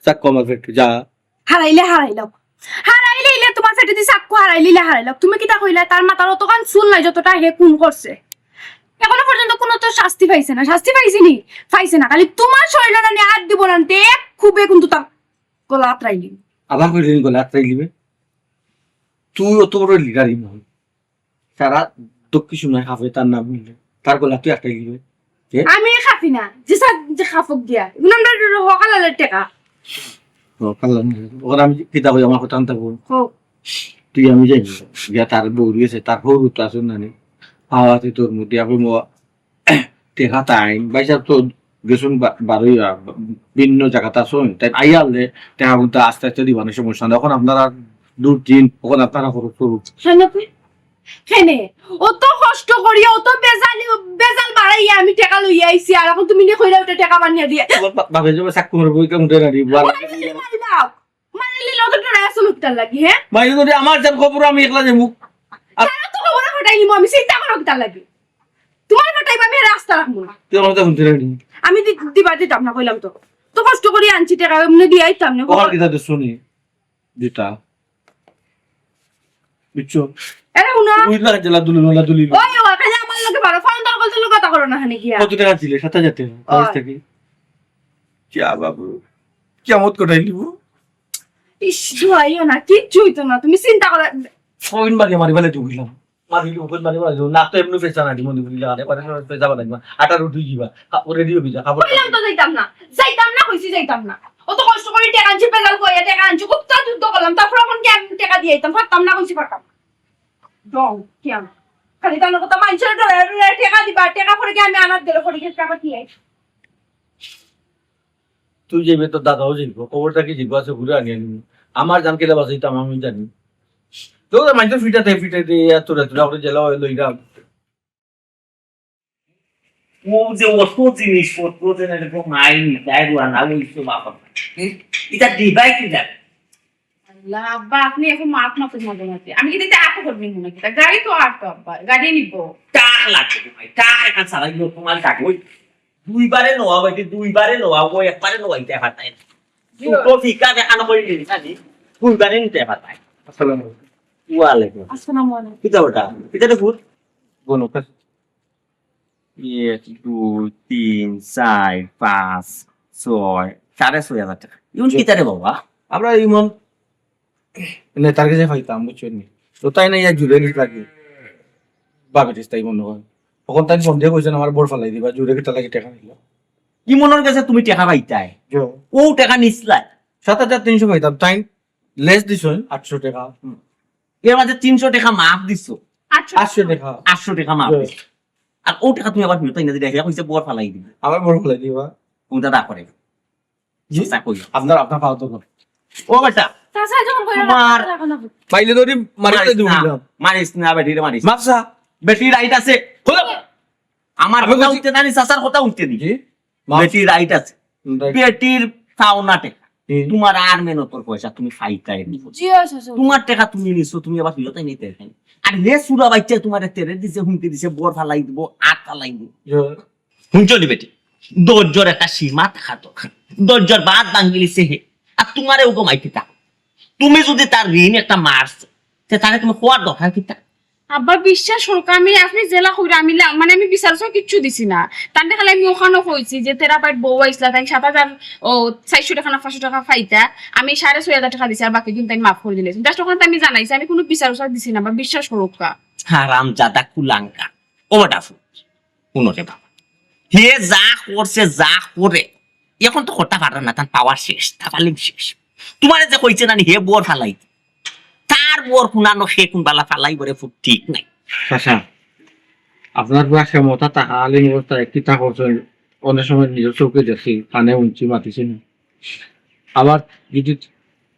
চাক্কু আমার পেট যা। হারাইলে হারাইলাও, হারাইলে ইলে তোমার পেটে দি চাক্কু হারাইলে ইলে হারাইলাও। তুমি কিতা কইলা? তার মাথার অতখান চুল নাই যতটা হে খুন করছে। এখনো পর্যন্ত কোনো তো শাস্তি পাইছে না, শাস্তি পাইছে নি? পাইছে না। খালি তোমার শরীরে না নিয়ে হাত দিব না, তে এক খুবে কিন্তু তার গলা আতরাইলি। আবার কইলেন গলা আতরাই দিবে। তুই অত বড় লিডার ইমন, সারা দক্ষিণ সময় হাফে তার নাম নিলে, তার গলা তুই আটকাই দিবে। এ? আমি খাফি না, যে স্যার যে খাফক দিয়া। এগুলো আমরা হকালালের টেকা। ও, কাল্লা নিলে। ওখানে আমি কিতা কই, আমার কথা আনতে বল। হোক। তুই আমি যাই, গিয়া তার বউ গেছে, তার বউ তো আছে না নি? হাওয়াতে তোর মধ্যে, আপনি মো-, টেকা তাইন, ভাই সাহেব তো গেছুন বা-, বারোই, আ, ভিন্ন জায়গাতে আছইন, তাই আইয়া আনলে টেকা কিন্তু আস্তে আস্তে দিবানে সমস্যা নাই। এখন আপনারা দুই দিন, এখন আপনারা খরচ করুন। কেনে? অত কষ্ট করি, অত বেজালি, বেজাল বাড়াইয়া আমি টেকা লইয়া আইছি, আর এখন তুমি নি কইরা ওটা টেকা বানিয়ে দিয়ে। তোমার বা-, বাপে যে চাকু মারবো, ওই কাম উঠে না রে, বাবা। মারিলে মারি দাও। মারিলে লগে ডরাই আছো লোকটার লাগি, হে? মাইরে যদি আমার যান খবর আমি একলা যাইমু। আর তারা তো খবর ফাটাই নিমু, আমি চিন্তা করো কিতার লাগি? তোমার ফাটাইবা আমি রাস্তা রাখবো না। তুই আমার কথা শুনতে রাখবি। আমি দি-, দিবা দিতাম না, কইলাম তো। তো কষ্ট করি আনছি টেকা, এমনি দিয়ে আইতাম না। ওখানে কিতা তো শুনি? দিতা। বুঝছো? এরে হুনো। ওই লাগে জেলা দুলি, ওলা দুলি। ওই, ও, খালি আমার লগে পারো, ফাউন্ডার বলতে লোক কথা করো না, খানি গিয়া। কত টাকা ছিল? সাত হাজার টাকা। ওই। খরচ থাকি। কিয়া বাবু? কিয়ামত কোথায় নিব? ইস, জুয়াইও না, কিচ্ছু হইতো না, তুমি চিন্তা করো। ফোন বাগে মারি ফেলে তুই বুঝলাম। মারি ফেলে ফোন বাগে মারি, না তো এমনি পেঁচা না, দিমন দিবি, আরে, আরে, পেঁচা বানাই দিবা। আটা রুটি দিবা, কা-, রেডি হবি যা, কাপড় কইলাম তো যাইতাম না, যাইতাম না, কইছি যাইতাম না। অত কষ্ট করি টেকা আনছি, পেলাল কইয়া টেকা আনছি, কত যুদ্ধ করলাম, তারপর এখন কি আমি টেকা দিয়ে দিতাম, পারতাম না, কইছি পারতাম না। ডং, কি আমি? খালি তার কথা মানছে না, ডরায় ডরায় টেকা দিবা, টেকা পরে কি আমি আনার দিলে পরে কি টেকা দিয়ে আইছি? তুই যাইবে, তোর দাদাও যাইব, খবরটা কি যাইব আছে ঘুরে আনি আনি। আমার জান কেলে বাঁচাইতাম আমি জানি। তো মাইতো ফিটাতে ফিটাতে এত রাত রাত জেলা হয়ে লইলাম। ও যে অত জিনিসপত্র যে এরকম আইনি, তাই রুয়ানা হইছে বাবা। এটা দিবাই কি না? আল্লাহ, আব্বা, আপনি এখন মাফ মাফ মাঝে মাঝে। আমি কি দিতে আপ করবি মনে হয়? গাড়ি তো আর তো আব্বা, গাড়ি নিব। টাকা লাগবে ভাই, টাকা এখান সারা গিয়ে তোমার টাকা ওই দুইবারে নোয়া হইতে, দুইবারে নোয়া, ও একবারে নোয়া দিতে পারতাই না। জি। দুটো ফিকা দেখানো করে নিলি, জানি? দুইবারে নিতে পারতাই। আসসালামু আলাইকুম। ওয়ালাইকুম। আসসালামু আলাইকুম। কিতা ওটা? কিতা রে ভূত? বলো, কাজ। এক, দুই, তিন, চার, পাঁচ, ছয়, সাড়ে ছয় হাজার টাকা। ইমন জি। কিতা রে বাবা? আমরা ইমন নেতার কাছে পাইতাম, বুঝছেন নি? তো তাই না, ইয়া জুড়ে নিতে লাগে। ভাবে চেষ্টাই মনে হয়। তখন তাই ফোন দিয়ে কইছেন, "আমার বড় ফালাই দিবা, জুড়ে কিতা লাগে টাকা নিল।" ইমনর কাছে তুমি টাকা পাইতায়? জি। ও টাকা নিছলায়? সাত হাজার তিনশো পাইতাম, তাই লেস দিছইন আটশো টেকা। এর মাঝে তিনশো টেকা মাফ দিছো। আটশো আটশো টেকা। আটশো টেকা মাফ দিছো। আর ও টেকা তুমি আবার ফিরত আইনা দিলে, কইছে বউর ফালাই দিবা। আবার বড় ফালাই দিবা। কোনটা দা করে? জি। চাচা কই? আপনার আপনার পাও তো। ও বেটা, চাচা যখন কইরা তোমার- রাখো না। পাইলে ধরি মারি মারিস দিব না, বললাম। মারিস না বেটিরে, মারিস। মাফসা। বেটি রাইট আছে। খোলো। আমার আমি কথা বলছি- উঠতে জানি, চাচার কথা উঠতে দি। জি। মাফ। বেটি রাইট আছে। রাইট। বেটির পাওনা টেকা। জি। তোমার আর মেহনতর পয়সা তুমি ফাইতায় নি। জি, হয়, চাচা। তোমার টেকা তুমি নিছো, তুমি আবার ফিরত নিতে এখানে। আর হে সুরা বাচ্চা তোমার তেরে দিছে, হুমকি দিছে, বউর ফালাই দিব, আত ফালাই দিব। জি। হুনছো নি বেটি? ধৈর্যর একটা সীমা থাকা দরকার। ধৈর্যর বাঁধ ভাঙিলিছে হে। আর তোমারে উগো মাই কিতা? তুমি যদি তার ঋণ একটা মারছো, তে তারে তুমি খোয়ার দরকার কিতা? আব্বা বিশ্বাস করুক, আমি আপনি যেলা কইরা আমি লা- মানে আমি বিচার ছাড়া কিচ্ছু দিছি না। তানরে খালি আমি ওখানো কইছি যে তেরা বাইর বউ আইসলা, তাই সাত হাজার ও চারশো টেকা না পাঁচশো টেকা পাইতা, আমি সাড়ে ছয় হাজার টেকা দিছি আর বাকি দিন তাই মাফ করি দিলে। Just ওখানে তো আমি জানাইছি, আমি কোনো বিচার ছাড়া দিছি না, বা বিশ্বাস করুক কা। হারাম জাদা কুলাঙ্গা। ও বেটা ফুট, হুনো রে বাবা, হে যা করছে, যা করে, এখন তো করতা পারে না, তার পাওয়ার শেষ, তার পালিং শেষ। তোমারে যে কইছে না নি, হে বউর ফালাই, তার বউর কুনানো সে কোন বালা ফালাই বরে ফুট ঠিক নাই। চাচা, আপনার পুয়া ক্ষমতা থাকা আলিম অবস্থায় কিতা করছেন, অনেক সময় নিজের চোখে দেখছি, কানে শুনছি, মাতিছি না। আবার যদি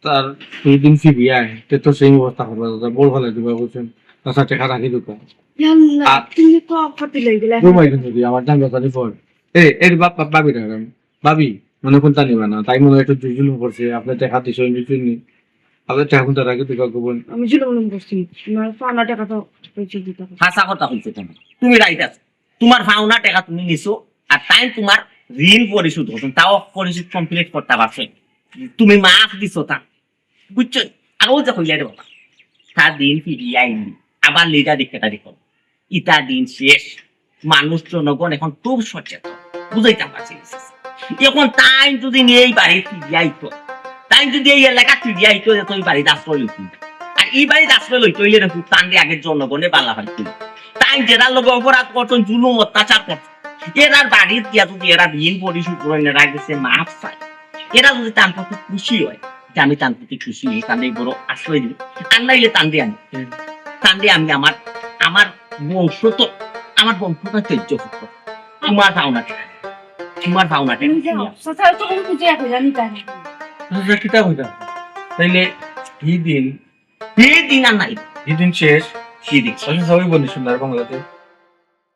তার দুই দিন ফিরিয়া আয়, তে তো সেই অবস্থা করবা, দাদা, বড় ফালাই দিবা বলছেন, চাচা, টেকা রাখি দিবা। ইয়াল্লা, আ- তুমি তো আপত্তি লই গেলে। ঘুমাই কিন্তু দি, আমার জান বাজানি পর। এ, এর বাপ, বাপ, ভাবি রাখেন। ভাবি, মনে কোনটা নিবা না? তাই মনে হয় একটু জুজুলুম করছে, আপনি টেকা দিচ্ছেন, দিচ্ছেন নি। আপনি টেকা কোনটা রাখি দিবা, গোপন। আমি জুলুম করছি, আমার পাওনা টেকা তো হয়েছে দিতে হবে। হাছা কথা কইছো তুমি, তুমি রাইট আছো। তোমার পাওনা টেকা তুমি নিছো, আর তাই তোমার ঋণ পরিশোধ করছেন, তাও পরিশোধ কমপ্লিট করতে পারছে। তুমি মাফ দিছো তা, বুঝছো? আর ও যে কইলে রে বাবা, তার দিন ফিরিয়া আইনি, আবার লিডার দিকে তারি করো। ইতা দিন শেষ। মানুষ জনগণ এখন খুব সচেতন, বুঝাইতাম পারছি না। এখন তাই যদি এই বাড়ি ফিরিয়া আইতো, তাই যদি এই এলাকা ফিরিয়া আইতো, যে তুই বাড়িত আশ্রয় লইতি, আর এই বাড়িত আশ্রয় লইতে হইলে রে, তানরে আগে জনগণে বালা পাইতো। তাই যেরা লোক অপরাধ করছেন, জুলুম অত্যাচার করছেন, এরার বাড়িত গিয়া যদি এরা ঋণ পরিশোধ করেন, এরা গেছে মাফ চায়, এরা যদি তান প্রতি খুশি হয়, যে আমি তান প্রতি খুশি হই, তানরে বড় আশ্রয় দিই, আর নাইলে তানরে আমি, তানরে আমি আমার, আমার বংশ তো, আমার বংশটা সহ্য করতো। তোমার পাওনা টেকা, তোমার পাওনা টেকা। চাচা তো কোনো বুঝে এখন জানি তাই। আচ্ছা, কিতা কইতাম? তাইলে এই দিন, এই দিন আর নাই, এই দিন শেষ। এই দিন। আচ্ছা, সবাই বলি সোনার বাংলাতে।